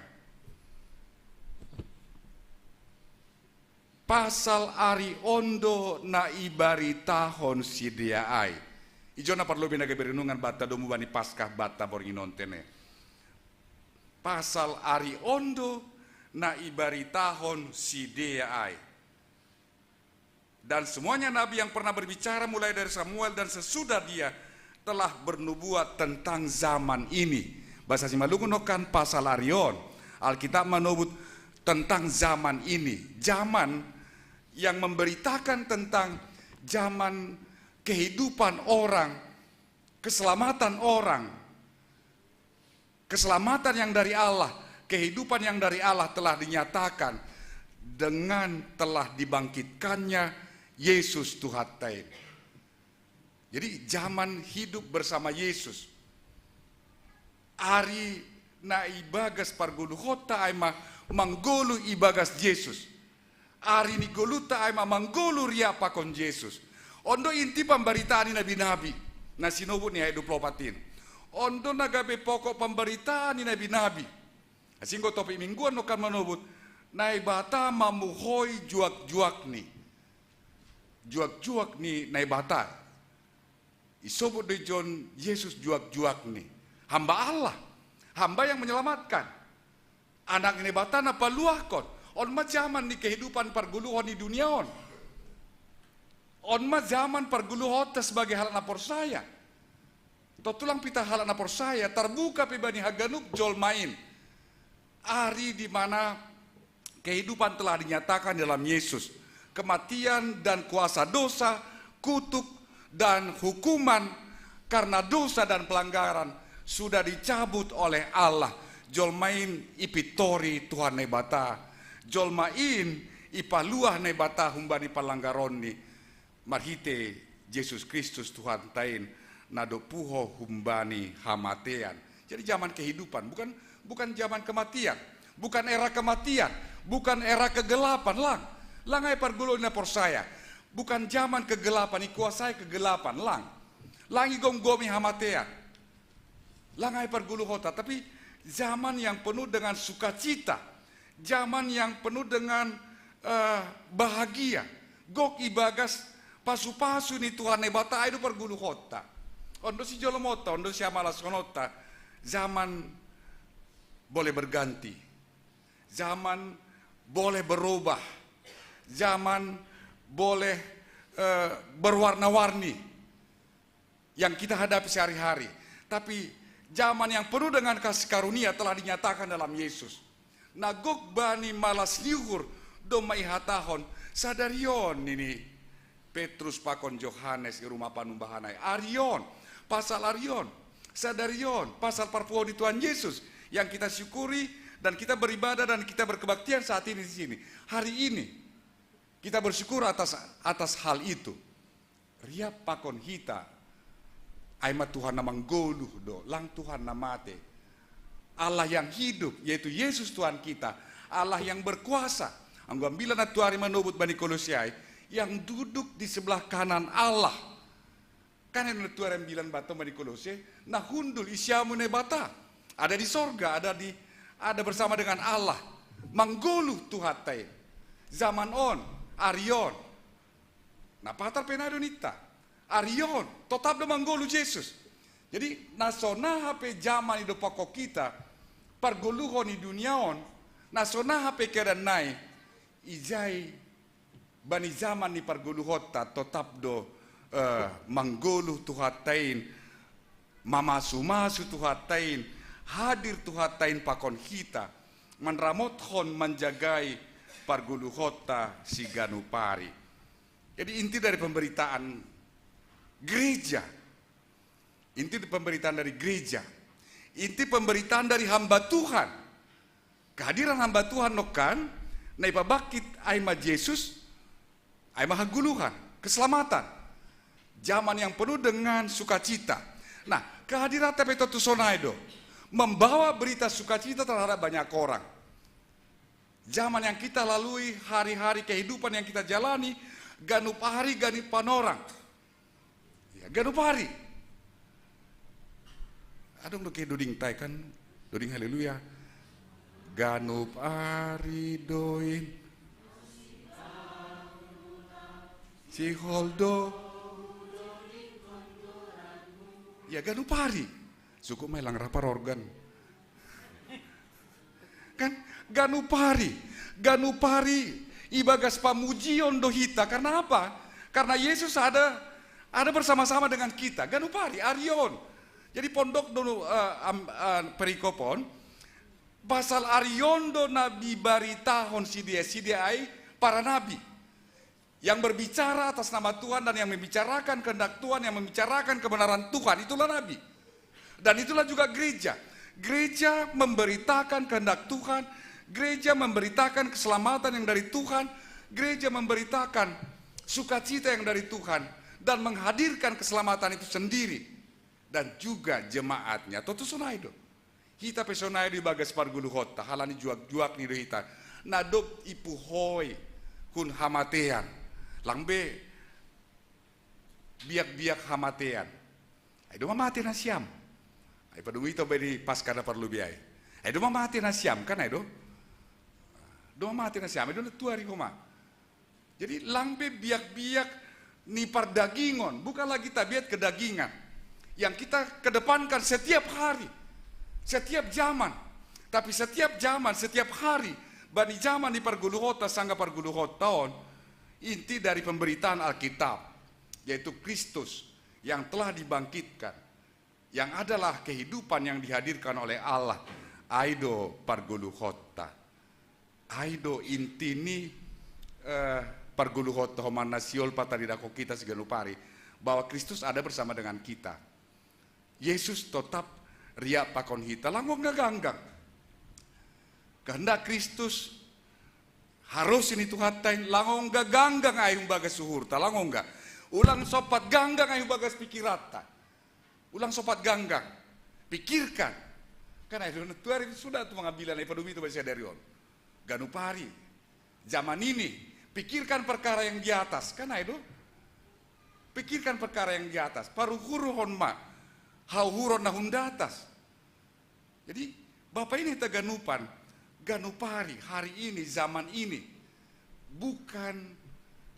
Pasal ari on do na ibaritahon sidea ai. Ijo na parlobei na gabe renungan banta domu bani Paskah banta borngin on tene. Pasal ari on do na ibaritahon sidea ai. Dan semuanya nabi yang pernah berbicara mulai dari Samuel dan sesudah dia telah bernubuat tentang zaman ini. Bahasa Simalungun nokkan pasal ari on. Alkitab manobut tentang zaman ini. Zaman yang memberitakan tentang zaman kehidupan orang, keselamatan orang. Keselamatan yang dari Allah, kehidupan yang dari Allah telah dinyatakan dengan telah dibangkitkannya Yesus Tuhanta i. Jadi zaman hidup bersama Yesus. Ari na ibagas pargoluhonta ai ma manggoluh ibagas Yesus. Ari ni goluhta ai ma manggoluh riap pakon Yesus. On do inti pambaritaan ni nabi-nabi na sinobut ni ayat dua puluh opat in. On do na gabe pokok pambaritaan ni nabi-nabi. Asing do topik mingguan nokkan manobut, Naibata mamuhoi juak-juakni. Juak-juak ni Naibata. Isobut do ijon Yesus juak-juakni. Hamba Allah. Hamba yang menyelamatkan. Anak ni Naibata na paluahkon. On ma zaman ni kehidupan pargoluhon ni dunia on. On ma zaman pargoluhonta sebagai halak na porsaya. Tontu lang pe hita halak na porsaya, tarbuka pe bani haganup jolma in. Ari di mana kehidupan telah dinyatakan dalam Yesus. Kematian dan kuasa dosa, kutuk dan hukuman karena dosa dan pelanggaran sudah dicabut oleh Allah. Jolma in ipintori Tuhan Naibata. Jolma in ipaluah Naibata humbani palanggaronni. Marhite Jesus Kristus Tuhanta in na dob puho humbani hamatean. Jadi zaman kehidupan, bukan, bukan zaman kematian, bukan era kematian, bukan era kegelapan, lang. Lang ai pargoluhon na porsaya. Bukan zaman kegelapan, ikuasai kegelapan, lang. Lang igomgomi hamatean. Lang ai pargoluhonta, tapi zaman yang penuh dengan sukacita, zaman yang penuh dengan, eh, bahagia. Gok ibagas pasu-pasu ni Tuhan Naibata ai do pargoluhonta. On do sijolomonta, on do siamalashononta, zaman boleh berganti, zaman boleh berubah, zaman boleh, eh, berwarna-warni yang kita hadapi sehari-hari. Tapi zaman yang penuh dengan kasih karunia telah dinyatakan dalam Yesus. Na gok bani malas ni uhur domma ihatahon, sadari on nini Petrus pakon Johannes i Rumah Panumbahan ai. Ari on, pasal ari on, sadari on, pasal parpuho ni Tuhan Yesus yang kita syukuri dan kita beribadah dan kita berkebaktian saat ini di sini. Hari ini kita bersyukur atas, atas hal itu. Riap pakon hita. Ai ma Tuhan na manggoluh do, lang Tuhan na mate. Allah yang hidup, yaitu Yesus Tuhan kita, Allah yang berkuasa. Anggo ambilan na tuari manobut bani Kolose ai, yang duduk di sebelah kanan Allah. Kan na tuari ambilan banta bani Kolose, na hundul i siamun Naibata. Ada di sorga, ada di, ada bersama dengan Allah. Manggoluh Tuhanta i. Zaman on, ari on. Na patar pe nai do ninta. Ari on, totap do manggoluh Jesus. Jadi, na songon aha pe zaman i do pakon hita, pargoluhon ni dunia on, na songon aha pe keadaan nai, ijai bani zaman ni pargoluhonta totap do, eh, manggoluh Tuhanta in, mamasu-masu Tuhanta in, hadir Tuhanta in pakon hita, manramothon, manjagai, Parguluhotta si Ganupari. Jadi inti dari pemberitaan gereja, inti pemberitaan dari gereja, inti pemberitaan dari hamba Tuhan. Kehadiran hamba Tuhan nokkan, naipabangkit ai ma Jesus, ai ma haguluhan, keselamatan. Zaman yang penuh dengan sukacita. Nah, kehadiran tapi itu sonai do, membawa berita sukacita terhadap banyak orang. Zaman yang kita lalui, hari-hari kehidupan yang kita jalani, ganup ari, ganup panorang. Ya, ganup ari. Adong do ke doding tai kan, doding haleluya. Ganup ari doin. Sihol do. Ya, ganup ari. Suku mai lang rapar organ. Kan? Ganup ari. Ganup ari ibagas pamujion do hita. Karena apa? Karena Yesus ada, ada bersama-sama dengan kita. Ganup ari, ari on. Jadi pondok do, eh, am-, eh, perikop on, pasal ari on do na dibaritahon sidea, sidea ai para nabi yang berbicara atas nama Tuhan dan yang membicarakan kehendak Tuhan, yang membicarakan kebenaran Tuhan, itulah nabi. Dan itulah juga gereja. Gereja memberitakan kehendak Tuhan, gereja memberitakan keselamatan yang dari Tuhan, gereja memberitakan sukacita yang dari Tuhan, dan menghadirkan keselamatan itu sendiri dan juga jemaatnya. Totu sonai do. Hita pe sonai do ibagas parguluhotta, halani juak-juak ni do hita. Na dob ipuhoi hun hamatean. Lang be biak-biak hamatean. Ai do ma mate nasiam. Ai padomu ita be di Paskah na parlobei ai. Ai do ma mate nasiam, kan ai do? Do ma mate nasiam, ai do na tuari homa. Jadi lang be biak-biak ni pardagingon, bukan lagi tabiat kedagingan yang kita kedepankan setiap hari, setiap zaman. Tapi setiap zaman, setiap hari, bani zaman ni parguluhotta, sangga parguluhotta on, inti dari pemberitaan Alkitab, yaitu Kristus yang telah dibangkitkan, yang adalah kehidupan yang dihadirkan oleh Allah, ai do parguluhotta. Ai do inti ni, eh, parguluhotta homa na siolpa taridahon hita siganup ari, bahwa Kristus ada bersama dengan kita. Yesus tetap riap pakon hita, lang ongga ganggang. Kehendak Kristus, harosi ni Tuhanta i, lang ongga ganggang ai umbagas uhurta, lang ongga. Ulang sompat ganggang ai umbagas pikiranta. Ulang sompat ganggang. Pikirkan. Kan ai do na tuari sudah tu mangambilan ai padomu ita baca dari on. Ganup ari. Zaman ini, pikirkan perkara yang di atas. Kan ai do? Pikirkan perkara yang di atas. Paruhuruhon ma hauhuron na hun datas. Jadi, Bapa ini taganupan, ganup ari, hari ini, zaman ini, bukan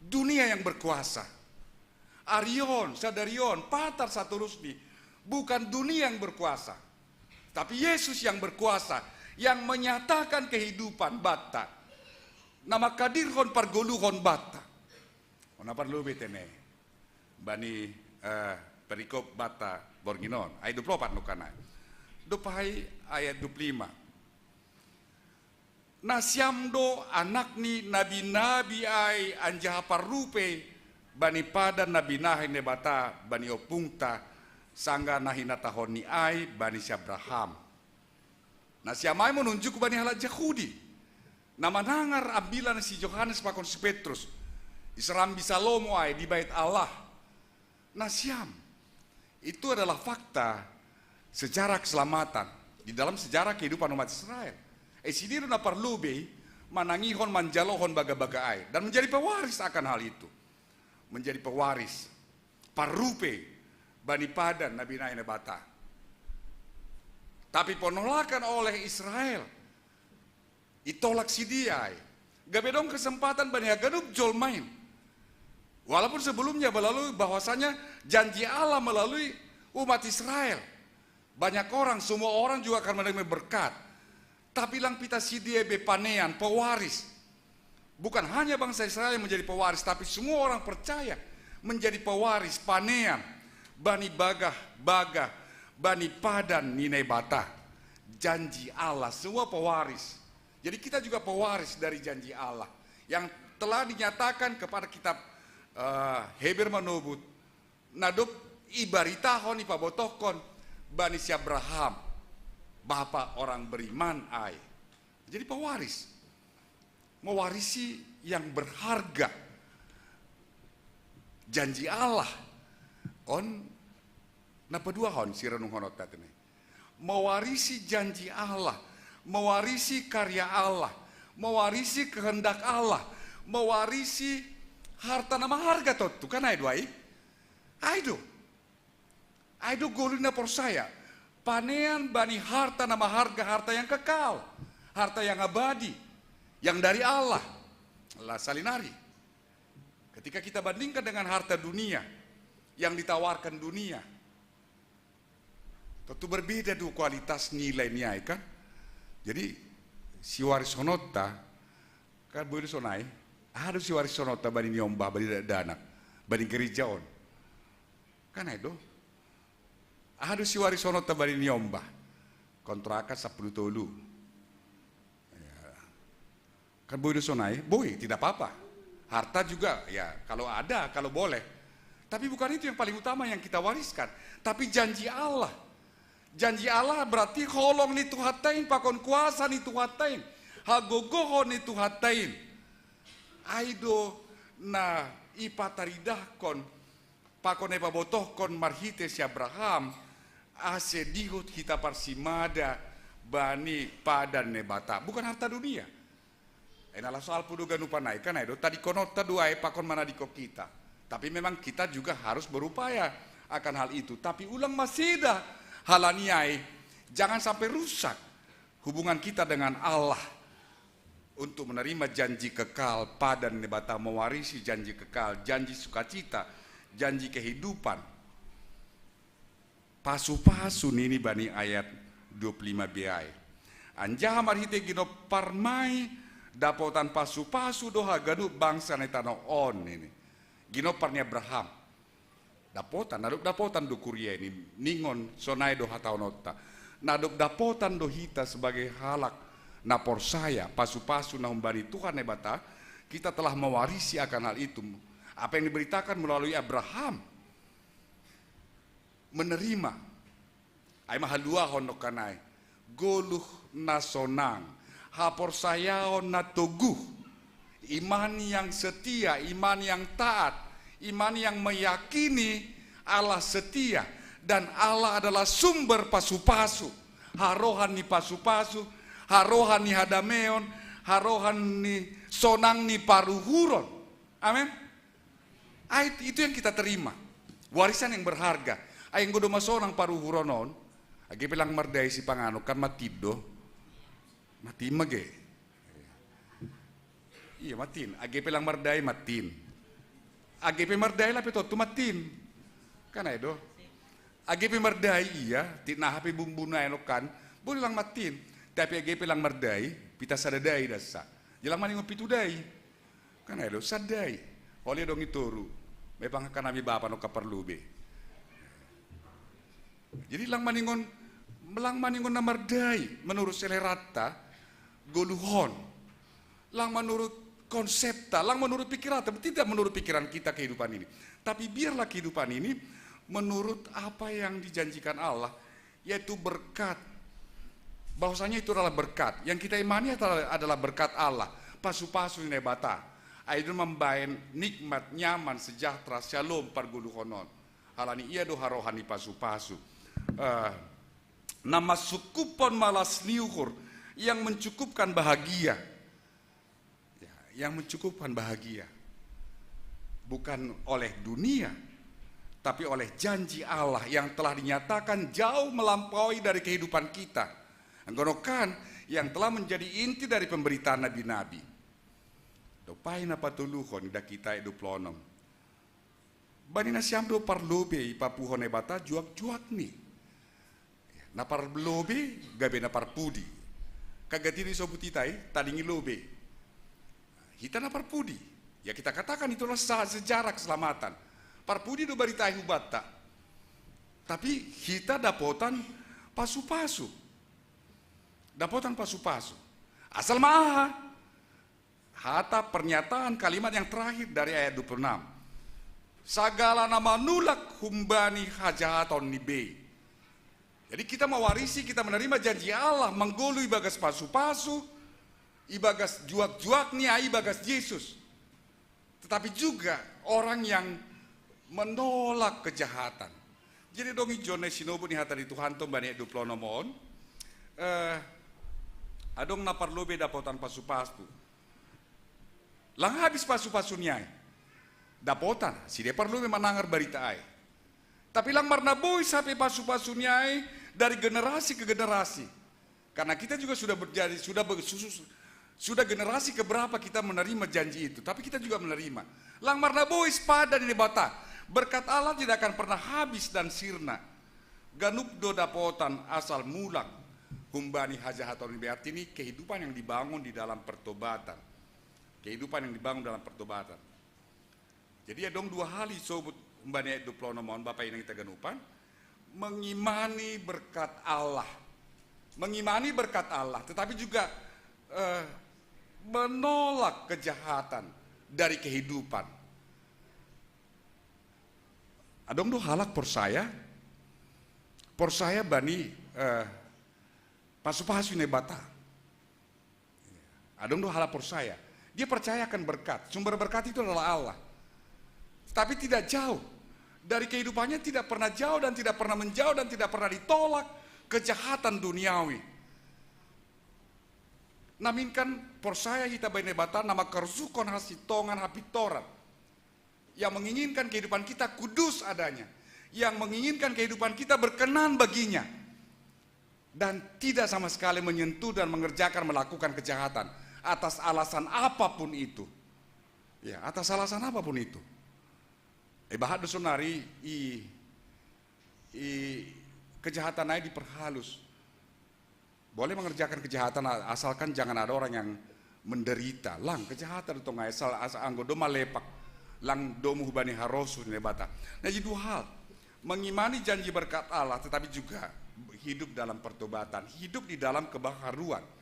dunia yang berkuasa. Ari on, sadari on, patar satorusni, bukan dunia yang berkuasa. Tapi Yesus yang berkuasa, yang menyatakan kehidupan banta, na manghadirhon pargoluhon banta. Ona parlobei tene bani, eh, perikop banta borngin on, ai dua puluh opat nokkan ai. Dob ai ayat dua puluh lima. Nasiam do anak ni nabi-nabi ai anjaha parrupei bani padan na binahen Naibata bani ompungta, sanggah na hinatahonni ai bani si Abraham. Nasiam ai menunjuk bani halak Jahudi na manangar ambilan si Johannes pakon si Petrus, i sarambi Salomo ai di Bait Allah. Nasiam. Itu adalah fakta sejarah keselamatan di dalam sejarah kehidupan umat Israel. Eh, sidea do na parlobei manangihon, manjalohon bagabaga ai dan menjadi pewaris akan hal itu. Menjadi pewaris, parrupei bani padan na binahen Naibata. Tapi penolakan oleh Israel, itolak sidea ai. Gabe dong kesempatan bani haganup jolma i. Walaupun sebelumnya melalui, bahwasanya janji Allah melalui umat Israel. Banyak orang, semua orang juga akan menerima berkat. Tapi lang pita sidea be panean, pewaris. Bukan hanya bangsa Israel yang menjadi pewaris, tapi semua orang percaya menjadi pewaris, panean, bani bagah-bagah, bani padan ni Naibata. Janji Allah, semua pewaris. Jadi kita juga pewaris dari janji Allah. yang telah dinyatakan kepada kitab, eh, Heber manobut, na dob ibaritahon, ipabotohkon bani si Abraham, bapa orang beriman ai. Jadi pewaris, mewarisi yang berharga, janji Allah. On na paduahon si renunghononta tene. Mewarisi janji Allah, mewarisi karya Allah, mewarisi kehendak Allah, mewarisi harta na maharga tontu, kan ai do ai? Ai do. Ai do goluh ni na porsaya. Panean bani harta na maharga, harta yang kekal, harta yang abadi, yang dari Allah. La salinari. Ketika kita bandingkan dengan harta dunia yang ditawarkan dunia, tentu berbeda do kualitas nilai ni ai, kan? Jadi, siwarishononta, kan boi do sonai, aha do siwarishononta bani niombah, bani dakdanak, bani gereja on? Kan ai do. Aha do siwarishononta bani niombah? Kontrakan sampulu tolu. Ya. Kan boi do sonai, boi, tidak apa-apa. Harta juga, ya, kalau ada, kalau boleh. Tapi bukan itu yang paling utama yang kita wariskan. Tapi janji Allah. Janji Allah berarti holong ni Tuhanta in, pakon kuasa ni Tuhanta in, hagogohon ni Tuhanta in. Ai do na ipataridahkon, pakon na ipabotohkon marhite si Abraham, ase dihut hita parsimada bani padan Naibata. Bukan harta dunia. Ai na laho salpu do ganupan ai, kan ai do, tadingkononta do ai pakon manadingkon hita. Tapi memang kita juga harus berupaya akan hal itu. Tapi ulang maseda, halani ai, jangan sampai rusak hubungan kita dengan Allah. Untuk menerima janji kekal, padan Naibata, mewarisi janji kekal, janji sukacita, janji kehidupan. Pasu-pasu nini bani ayat dua puluh lima b ai. Anjaha marhite ginop parmai dapotan pasu-pasu do haganup bangsa na i tanoh on nini. Ginop par ni Abraham. Dapotan, na dob dapotan do kuria i, ningon sonai do hatahononta. Na dob dapotan do hita sebagai halak na porsaya, pasu-pasu na humbani Tuhan Naibata, kita telah mewarisi akan hal itu. Apa yang diberitakan melalui Abraham, menerima. Ai ma haluahon nongkan ai. Goluh na sonang, haporsayaon na toguh, iman yang setia, iman yang taat, iman yang meyakini Allah setia, dan Allah adalah sumber pasu-pasu, harohan ni pasu-pasu, harohan ni hadameon, harohan ni sonang ni paruhuron. Amin. Ai, itu yang kita terima. Warisan yang berharga. Ai, anggo domma sonang paruhuron on, age pe lang mardai sipanganon, kan matin do. Matin ma age. Iya, matin. Age pe lang mardai, matin. Age pe mardai, lape tontu matin. Kan ai do. Age pe mardai, iya, tinaha pe bumbuna eno kan, boi lang matin. Tapi age pe lang mardai, pita sada dai dasa. Jala lang maningon pitu dai. Kan ai do, sada dai. Olo adong i toru. Memang kan hami bapa nongkan parlobei. Jadi lang maningon, lang maningon na mardai menurut seleranta, goluhon. Lang menurut konsepta, lang menurut pikiranta, tidak menurut pikiran kita kehidupan ini. Tapi biarlah kehidupan ini menurut apa yang dijanjikan Allah, yaitu berkat. Bahwasanya itu adalah berkat. Yang kita imani adalah, adalah berkat Allah. Pasu-pasu ni Naibata. Ai do mambahen nikmat, nyaman, sejahtera, syalom pargoluhon on. Halani ia do harohan ni pasu-pasu. Eh, na mansukuphon malas ni uhur, yang mencukupkan bahagia. Ya, yang mencukupkan bahagia. Bukan oleh dunia, tapi oleh janji Allah yang telah dinyatakan jauh melampaui dari kehidupan kita. Anggo nongkan, yang telah menjadi inti dari pemberitaan nabi-nabi. Dob ai na patoluhon, idah kita ayat dua puluh enam. Bani nasiam do parlobei ipapuho Naibata juak-juakni. Na parlobei gabe na parpudi. Kan gati do isobut hita i, tading i lobei. Hita na parpudi. Ya, kita katakan itulah sa-, sejarah keselamatan. Parpudi do barita i hubanta. Tapi hita dapotan pasu-pasu. Dapotan pasu-pasu. Asal ma aha? Kata pernyataan kalimat yang terakhir dari ayat dua puluh enam. Sagala na manulak humbani hajahaton ni bei. Jadi kita mewarisi, kita menerima janji Allah, manggolu ibagas pasu-pasu, ibagas juak-juak ni, ibagas Yesus. Tetapi juga orang yang menolak kejahatan. Jadi dong i John sinobut ni hata di Tuhan tong bani dua puluh enam on. Eh, adong na parlobe dapotan pasu-pasu. Lang habis pasu-pasu ni ai. Dapotan, si dia parlobe manangar barita ai. Tapi lang marna bois hape pasu-pasu ni ai dari generasi ke generasi. Karena kita juga sudah berjadi, sudah bersusus, sudah generasi keberapa kita menerima janji itu. Tapi kita juga menerima. Lang marna bois padan ni Naibata. Berkat Allah tidak akan pernah habis dan sirna. Ganup do dapotan asal mulak humbani hajahaton ni bei, arti ni kehidupan yang dibangun di dalam pertobatan. Kehidupan yang dibangun dalam pertobatan. Jadi adong dua hal isobut humbani ayat dua puluh enam on, Bapak Inang ita ganupan, mengimani berkat Allah. Mengimani berkat Allah, tetapi juga eh, menolak kejahatan dari kehidupan. Adong do halak porsaya, porsaya bani eh, pasu-pasu ni Naibata. Adong do halak porsaya. Dia percaya akan berkat. Sumber berkat itu adalah Allah. Tapi tidak jauh. Dari kehidupannya tidak pernah jauh dan tidak pernah menjauh dan tidak pernah ditolak kejahatan duniawi. Naminkan porsaya hita bani Naibata na makarsukon hasitongan hapintoran. Yang menginginkan kehidupan kita kudus adanya. Yang menginginkan kehidupan kita berkenan baginya. Dan tidak sama sekali menyentuh dan mengerjakan, melakukan kejahatan atas alasan apapun itu. Ya, atas alasan apapun itu. Eh, bahat do sonari i, i kejahatan ai diperhalus. Boleh mengerjakan kejahatan a-, asalkan jangan ada orang yang menderita. Lang kejahatan do tong ai asal, asal anggo doma lepak. Lang domu hubani harosu ni Naibata. Nah, jadi dua hal. Mengimani janji berkat Allah, tetapi juga hidup dalam pertobatan, hidup di dalam kebaharuan.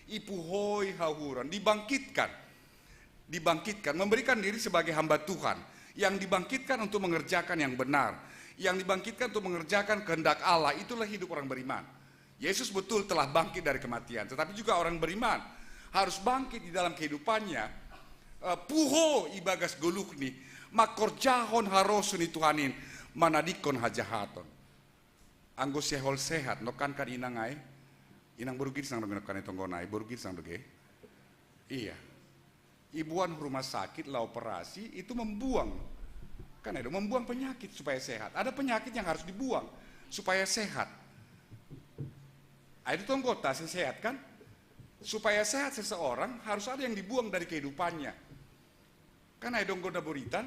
Ipuhoi hauhuran, dibangkitkan. Dibangkitkan, memberikan diri sebagai hamba Tuhan. Yang dibangkitkan untuk mengerjakan yang benar. Yang dibangkitkan untuk mengerjakan kehendak Allah, itulah hidup orang beriman. Yesus betul telah bangkit dari kematian, tetapi juga orang beriman harus bangkit di dalam kehidupannya. Eh, puho ibagas goluk ni, makorjahon harosu ni Tuhan in, manadikkon hajahaton. Anggo sehol sehat, nokan kan inang ai, inang boru Girsang do ge nokan i tonggo nai, boru Girsang do ge. Iya. Ibuan rumah sakit, la operasi, itu membuang. Kan ada membuang penyakit supaya sehat. Ada penyakit yang harus dibuang supaya sehat. Ada itu anggota sehat kan? Supaya sehat seseorang harus ada yang dibuang dari kehidupannya. Kan ada anggota buritan,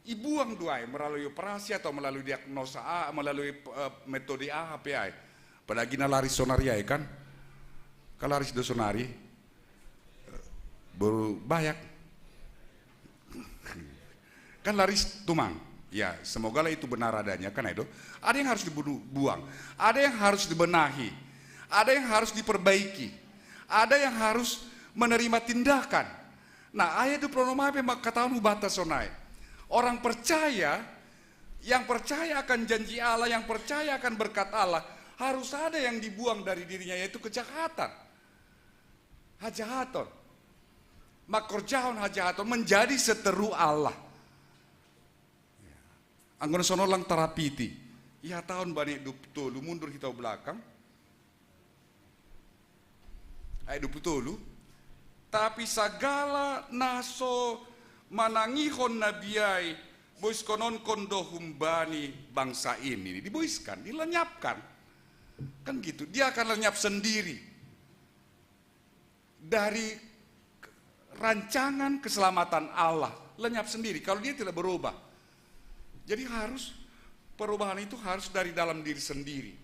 ibuang do ai melalui operasi atau melalui diagnosa A, melalui eh, metode A, H P I. Apalagi na laris sonari ai kan? Kan laris do sonari. Boru Bayak. Kan laris tumang. Ya, semogalah itu benar adanya kan itu. Ada yang harus dibuang, ada yang harus dibenahi, ada yang harus diperbaiki, ada yang harus menerima tindakan. Nah, ayat dua puluh enam pe mangkatahon hubanta sonai. Orang percaya, yang percaya akan janji Allah, yang percaya akan berkat Allah, harus ada yang dibuang dari dirinya, yaitu kejahatan. Hajahaton. Makorjahon hajahaton, menjadi seteru Allah. Anggo na sonon lang tarapiti. Ihatahon bani dua puluh tolu, mundur hita u belakang. Ayat dua puluh tolu. Tapi sagala na so manangihon nabi ai, boiskononkon do humbani bangsa in. Ini diboiskan, dilenyapkan. Kan gitu, dia akan lenyap sendiri dari rancangan keselamatan Allah, lenyap sendiri kalau dia tidak berubah. Jadi harus, perubahan itu harus dari dalam diri sendiri.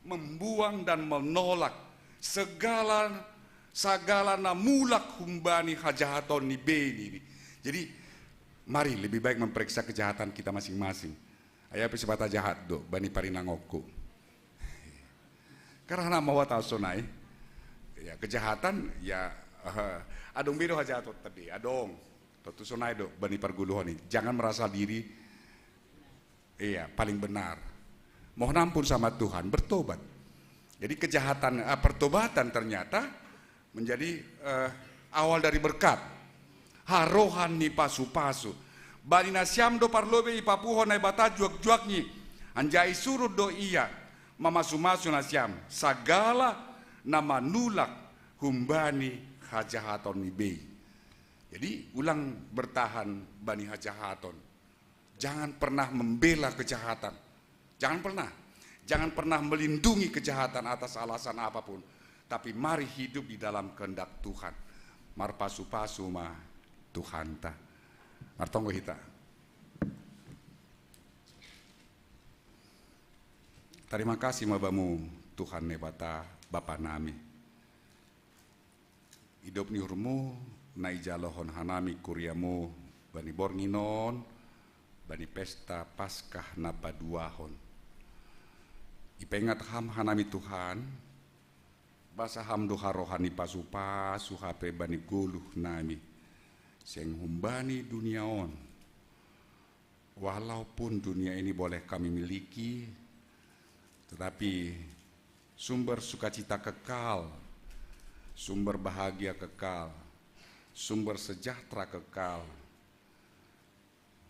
Membuang dan menolak segala, sagala na mulak humbani hajahaton ni bei ini. Jadi mari lebih baik memeriksa kejahatan kita masing-masing. Ai au pe sipata jahat do bani parinangokku. Karena mau tahu sonai, ya kejahatan ya Adong be do hajahaton tadi, adong. Tontu sonai do bani parguluhon i. Jangan merasa diri, iya, paling benar. Mohon ampun sama Tuhan, bertobat. Jadi kejahatan, eh, pertobatan ternyata menjadi, eh, awal dari berkat. Harohan ni pasu-pasu. Bani nasiam do parlobei ipapuho Naibata juak-juakni. Anjaha isurut do ia mamasu-masu nasiam. Sagala na manulak humbani hajahaton ni bei. Jadi ulang bertahan bani hajahaton. Jangan pernah membela kejahatan. Jangan pernah. Jangan pernah melindungi kejahatan atas alasan apapun. Tapi mari hidup di dalam kehendak Tuhan. Marpasu-pasu ma Tuhanta. Martonggo hita. Terima kasih ma Bamu, Tuhan Naibata, Bapa nami. Idop ni uhurmu na ijalohon hanami kuriamu bani borngin on, bani pesta Paskah na paduahon. Ipengat ham hanami Tuhan, basa ham do harohan ni pasu-pasu hape bani goluh nami, seng humbani dunia on. Walaupun dunia ini boleh kami miliki, tetapi sumber sukacita kekal, sumber bahagia kekal, sumber sejahtera kekal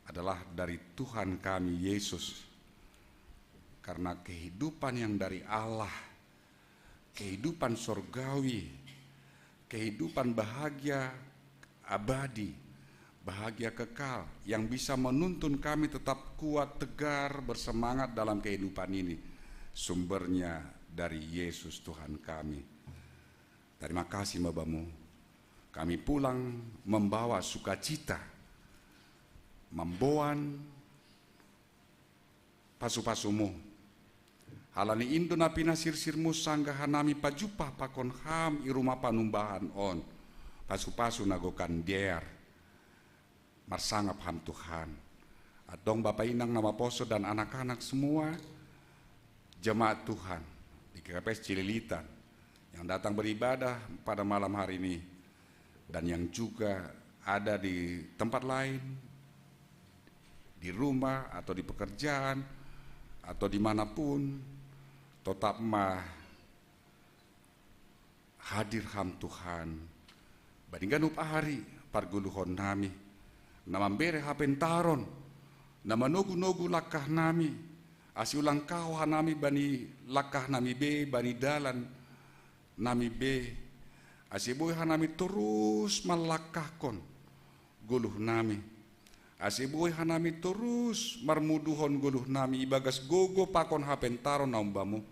adalah dari Tuhan kami Yesus. Karena kehidupan yang dari Allah, kehidupan sorgawi, kehidupan bahagia abadi, bahagia kekal yang bisa menuntun kami tetap kuat, tegar, bersemangat dalam kehidupan ini. Sumbernya dari Yesus Tuhan kami. Terima kasih ma Bamu. Kami pulang membawa sukacita, mamboan pasu-pasumu. Halani i do na pinasirsirmu sanggah hanami pajumpah pakon ham i rumah panumbahan on. Pasu-pasu na gokan dear. Marsangap ham Tuhan. Adong bapa inang na maposo dan anak-anak semua, jemaat Tuhan di G K P S Cililitan yang datang beribadah pada malam hari ini, dan yang juga ada di tempat lain, di rumah atau di pekerjaan atau dimanapun, tetap ma hadir ham Tuhan. Bani ganup ari pargoluhon nami, na mambere hapentaron, na manogu-nogu langkah nami, ase ulang kao hanami bani langkah nami be, bani dalan nami be, ase boi hanami torus manlangkahkon goluh nami, ase boi hanami torus marmuduhon goluh nami ibagas gogo pakon hapentaron na umbamu.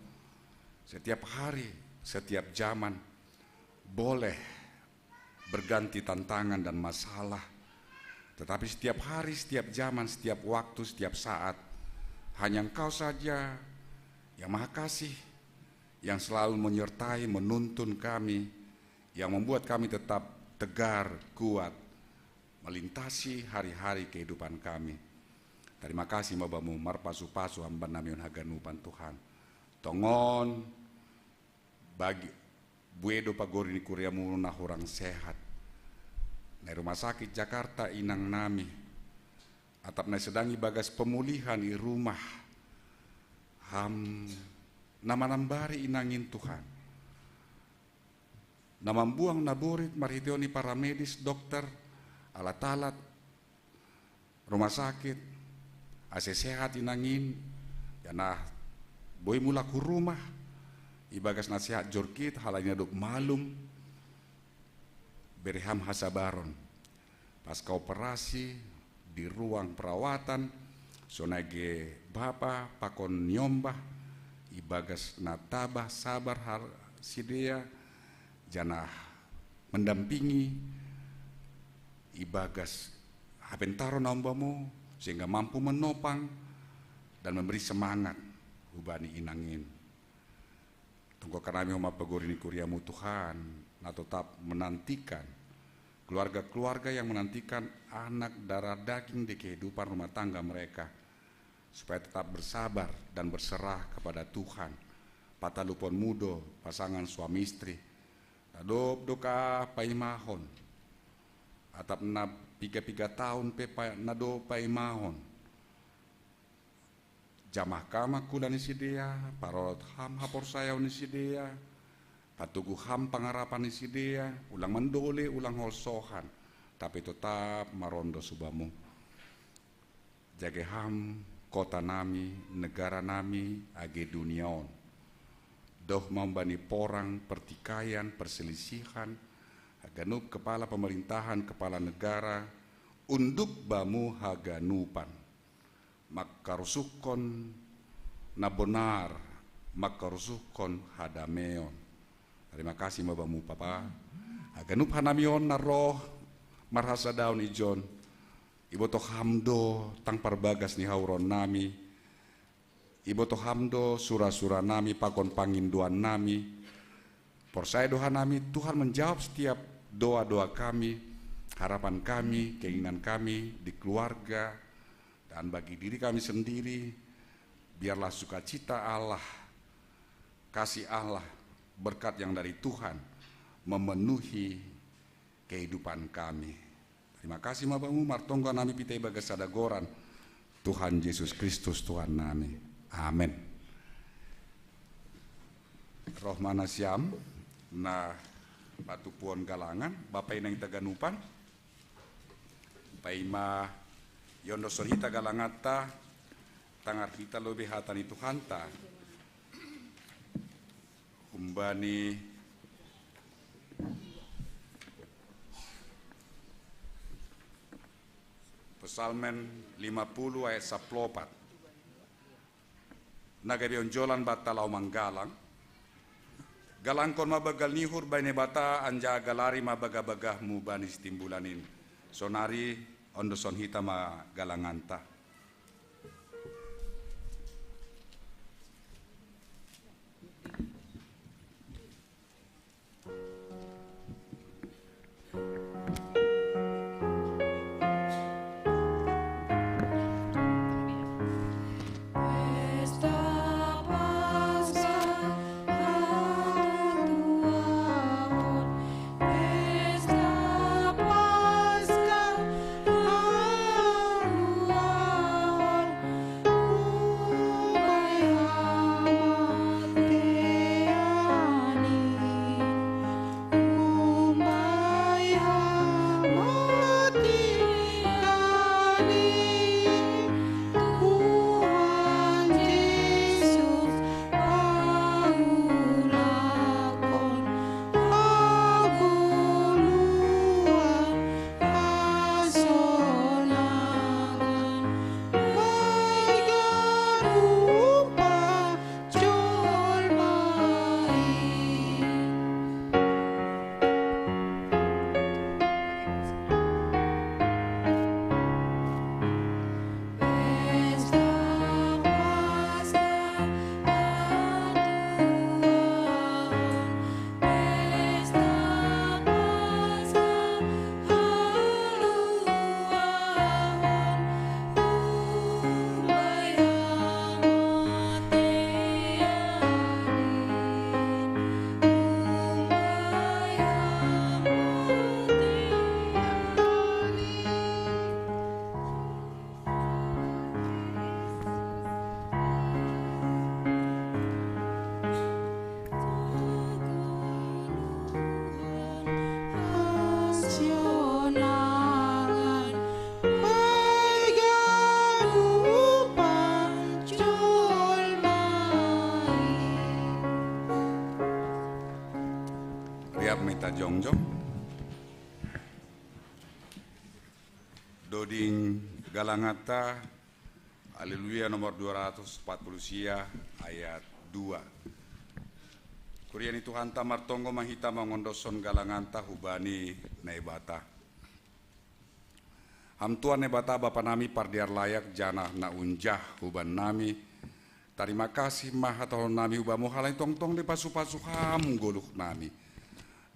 Setiap hari, setiap zaman boleh berganti tantangan dan masalah, tetapi setiap hari, setiap zaman, setiap waktu, setiap saat, hanya Engkau saja yang Maha Kasih, yang selalu menyertai, menuntun kami, yang membuat kami tetap tegar, kuat, melintasi hari-hari kehidupan kami. Terima kasih ma Bamu, marpasu-pasu amban nami on haganupan Tuhan. Tongon bagi bue do pagori ni kuriamu na hurang sehat. Na i rumah sakit Jakarta inang nami, atap na sedang ibagas pemulihan i rumah. Ham na manambari inang in Tuhan. Na mambuang na borit marhitehon ni paramedis, dokter, alat-alat rumah sakit, ase sehat inang in, janah boi mulak hu rumah ibagas na sehat jorkit, halani na dob malum. Bere ham hasabaron. Pasca operasi di ruang perawatan, sonai ge bapa pakon niombah ibagas na taba sabar hal sidea, janah mendampingi ibagas hapentaron na umbamu, sehingga mampu menopang dan memberi semangat hubani inang in. Tonggokan nami homa pagori ni kuriamu Tuhan, na tetap menantikan keluarga-keluarga yang menantikan anak darah daging di kehidupan rumah tangga mereka, supaya tetap bersabar dan berserah kepada Tuhan. Patalupon mu do pasangan suami istri, Tadop do ka paimahon, atap na piga-piga taon pe pa, na do paimahon. Jamah kam ma kula ni sidea, parorot ham haporsayaon ni sidea, patogu ham pangarapan ni sidea, ulang mandole, ulang holsohan, tapi totap marondos hubamu. Jage ham kota nami, negara nami, age dunia on. Doh ma humbani porang, pertikaian, perselisihan, haganup kepala pemerintahan, kepala negara, unduk bamu haganupan. Mangkarusuhkon na bonar, mangkarusuhkon hadameon. Terima kasih ma bamu, Papa. Haganup hanami on na roh marhasadaon ijon. Iboto ham do tang parbagas ni hauron nami. Iboto ham do sura-sura nami pakon pangindoan nami. Porsaya do hanami Tuhan menjawab setiap doa-doa kami, harapan kami, keinginan kami di keluarga, dan bagi diri kami sendiri. Biarlah sukacita Allah, kasih Allah, berkat yang dari Tuhan memenuhi kehidupan kami. Terima kasih ma bamu, martonggo nami pitah ibagas sada goran, Tuhan Jesus Kristus Tuhan nami. Amen. Roh ma nasiam na patupuon galangan, Bapa, Ina, hita haganupan. Paima iondoson hita galanganta, tangar hita lobei hata ni Tuhanta. Humbani Psalmen lima puluh ayat saplopat. Na gabe onjolan banta laho manggalang. Galangkon ma banggal ni uhur bani Naibata, anjaha galari ma bagah-bagahmu bani sitimbulanin. Sonari ondoson hita ma galanganta. Riap ma hita jongjong. Doding galanganta, Haleluya, nomor dua ratus empat puluh sia, ayat dua. Kuria ni Tuhanta, martonggo ma hita mangondoshon galanganta hubani Naibata. Ham Tuhan Naibata, Bapa nami pardear layak janah na unjah hubannami, tarima kasih ma hatahon nami hu Bamu halani tongtong do ipasu-pasu Ham goluh nami.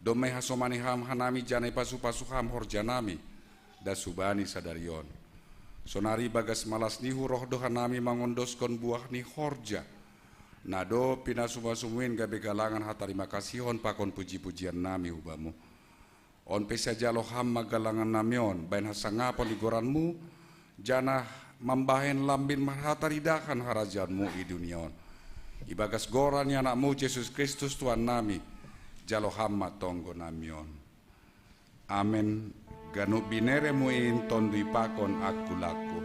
Domma ihasomani Ham hanami janah ipasu-pasu Ham horja nami, das hubani sadari on. Sonari bagas malas ni uhur roh do hanami mangondoskon buah ni horja. Na dob pinasumasumuin gabe galangan hatarima kasihon pakon puji-pujian nami hu Bamu. On pe sai jalo Ham ma galangan nami on, bahen hasangapon ni goran-Mu, janah mambahen lambin marhataridahan harajaon-Mu i dunia on. Ibagas goran ni AnakMu Jesus Kristus Tuhan nami, jalo Ham ma tonggo nami on. Amen. Ganup binereMu in tondui pakon angkul-angkul.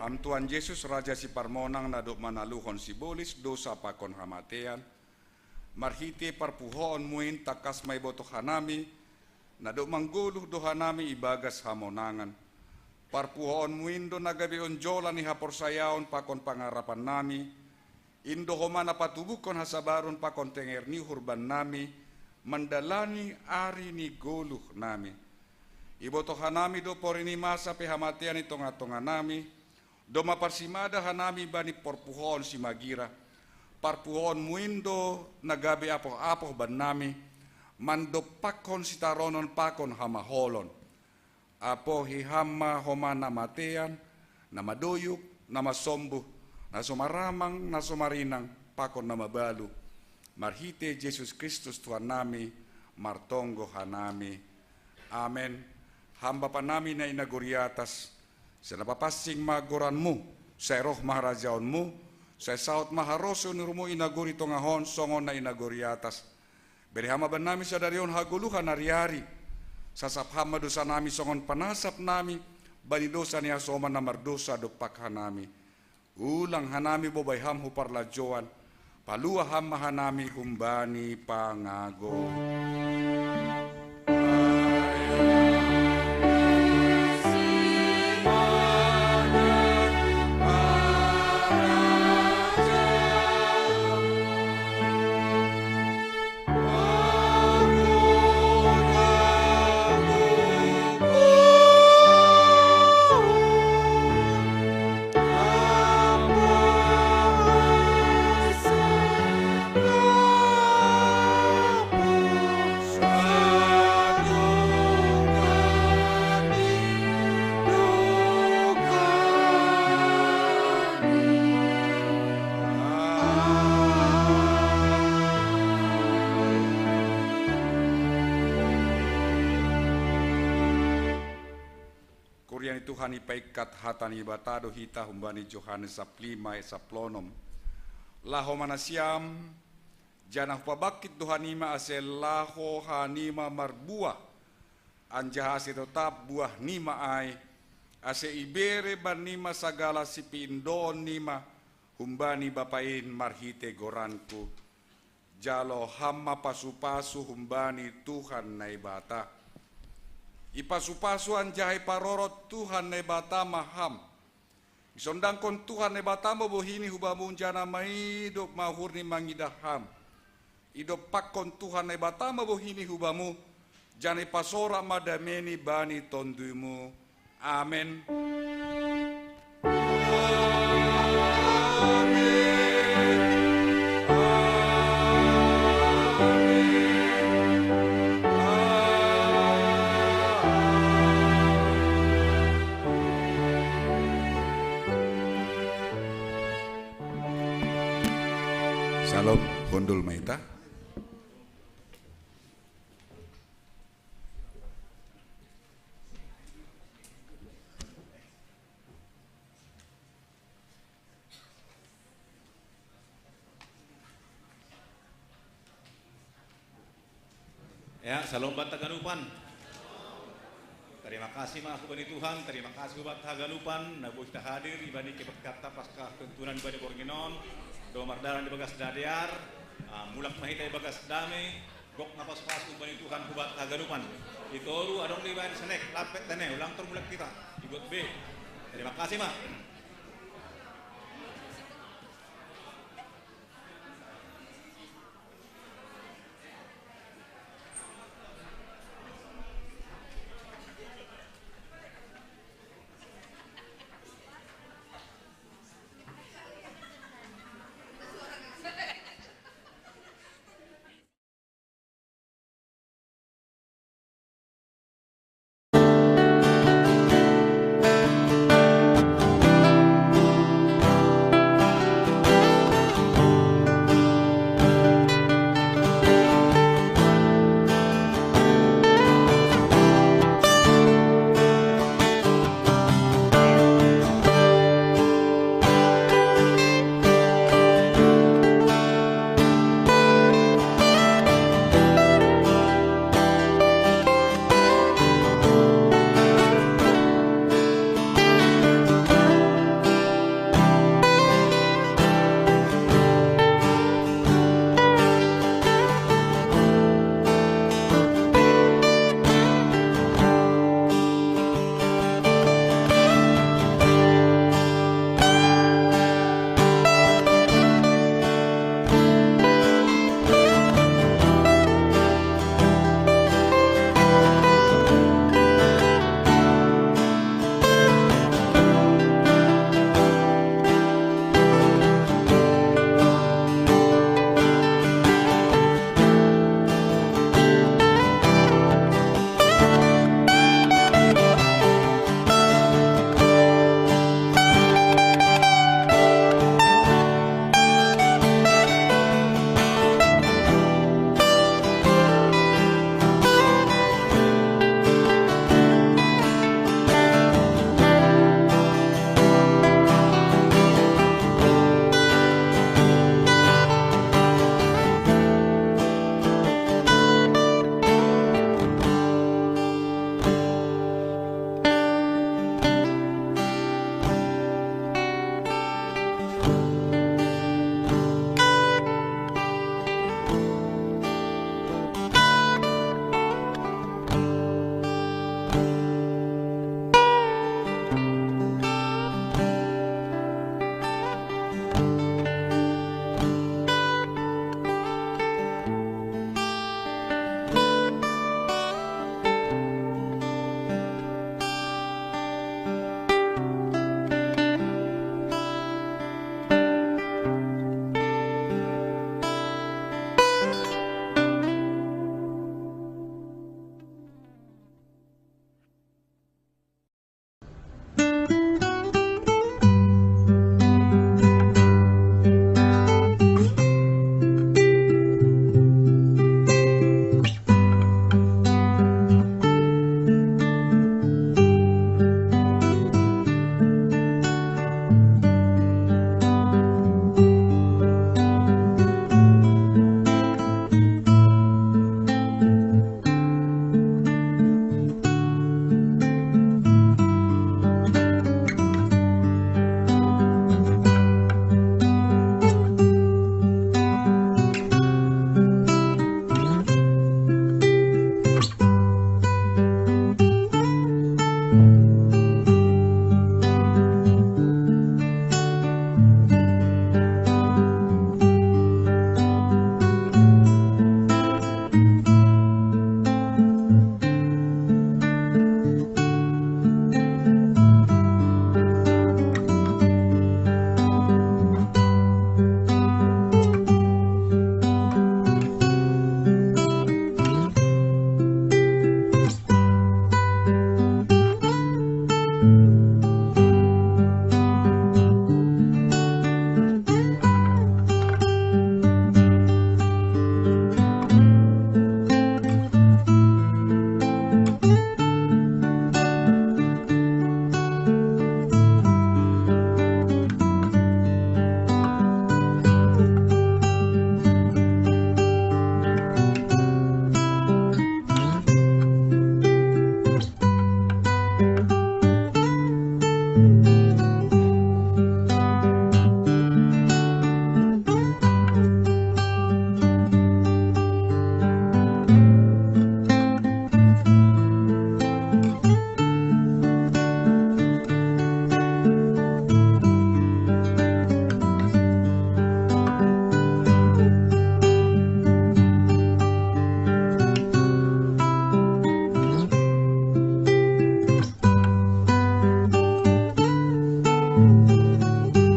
Ham Tuhan Jesus, Raja Siparmonang, na dob manaluhon sibolis dosa pakon hamatean, marhitei parpuhoon-Mu in tangkas ma ibotoh hanami, na dob manggoluh do hanami ibagas hamonangan. Parpuhoon-Mu in do na gabe onjolan ni haporsayaon pakon pangarapan nami, in do homa na patubuhkon hasabaron pakon tenger ni uhur bannami, mandalani ari ni goluh nami. Ibotoh hanami do pori ni masa pe hamatean i tongah-tongah nami, domma parsimada hanami bani parpuhoon simagira. Parpuhoon-Mu in do na gabe apoh-apoh bannami, mandompakkon sitaronon pakon hamaholon. Apohi Ham ma homa na matean, na madoyuk, na masombuh, na so maramang, na so marinang, pakon na mabalu. Marhitei Jesus Kristus Tuhan nami, martonggo hanami. Amen. Ham Bapa nami na i nagori atas, sai na papansing ma goran-Mu, sai roh ma harajaon-Mu, sai saud ma harosuh ni uhur-Mu i nagori tongah on songon na i nagori atas. Bere Ham ma bannami sadari on hagoluhan ari-ari. Sasap Ham ma dosanami songon panasap nami bani dosa ni hasoman na mardosa dompak hanami. Ulang hanami bobai Ham hu parlajouan, paluah Ham ma hanami humbani pangago. Kuria ni Tuhan, ipaingkat hata ni Naibata do hita humbani Johannes saplima ayat saplonom. Laho ma nasiam, janah hupabangkit do hanima ase laho hanima marbuah, anjaha ase totap buahnima ai, ase ibere bannima sagala sipiindoonnima humbani Bapa in marhitei goranku. Jalo Ham ma pasu-pasu humbani Tuhan Naibata. Ipasu-pasu anjaha iparorot Tuhan Naibata ma Ham. Isondangkon Tuhan Naibata ma bohini hu Bamu, janah maidop ma uhurni mangidah Ham. Idompakkon Tuhan Naibata ma bohini hu Bamu, janah ipasorak ma dameNi bani TonduyMu. Amen. Syalom, hundul ma hita. Ya, salom banta haganupan. Tarima kasih ma hubani Tuhan, tarima kasih hubanta haganupan na boi hita hadir ibani kebaktianta Paskah tontunan ibani borngin on. Dua mardalan di bagas na dear. Ah, mulak ma hita ibagas dame. Gok na pasupasu hubani Tuhan hubanta haganupan. Itoru adong do ibani senek lampet tene ulang tor mulak hita. Ibuat be. Tarima kasih ma.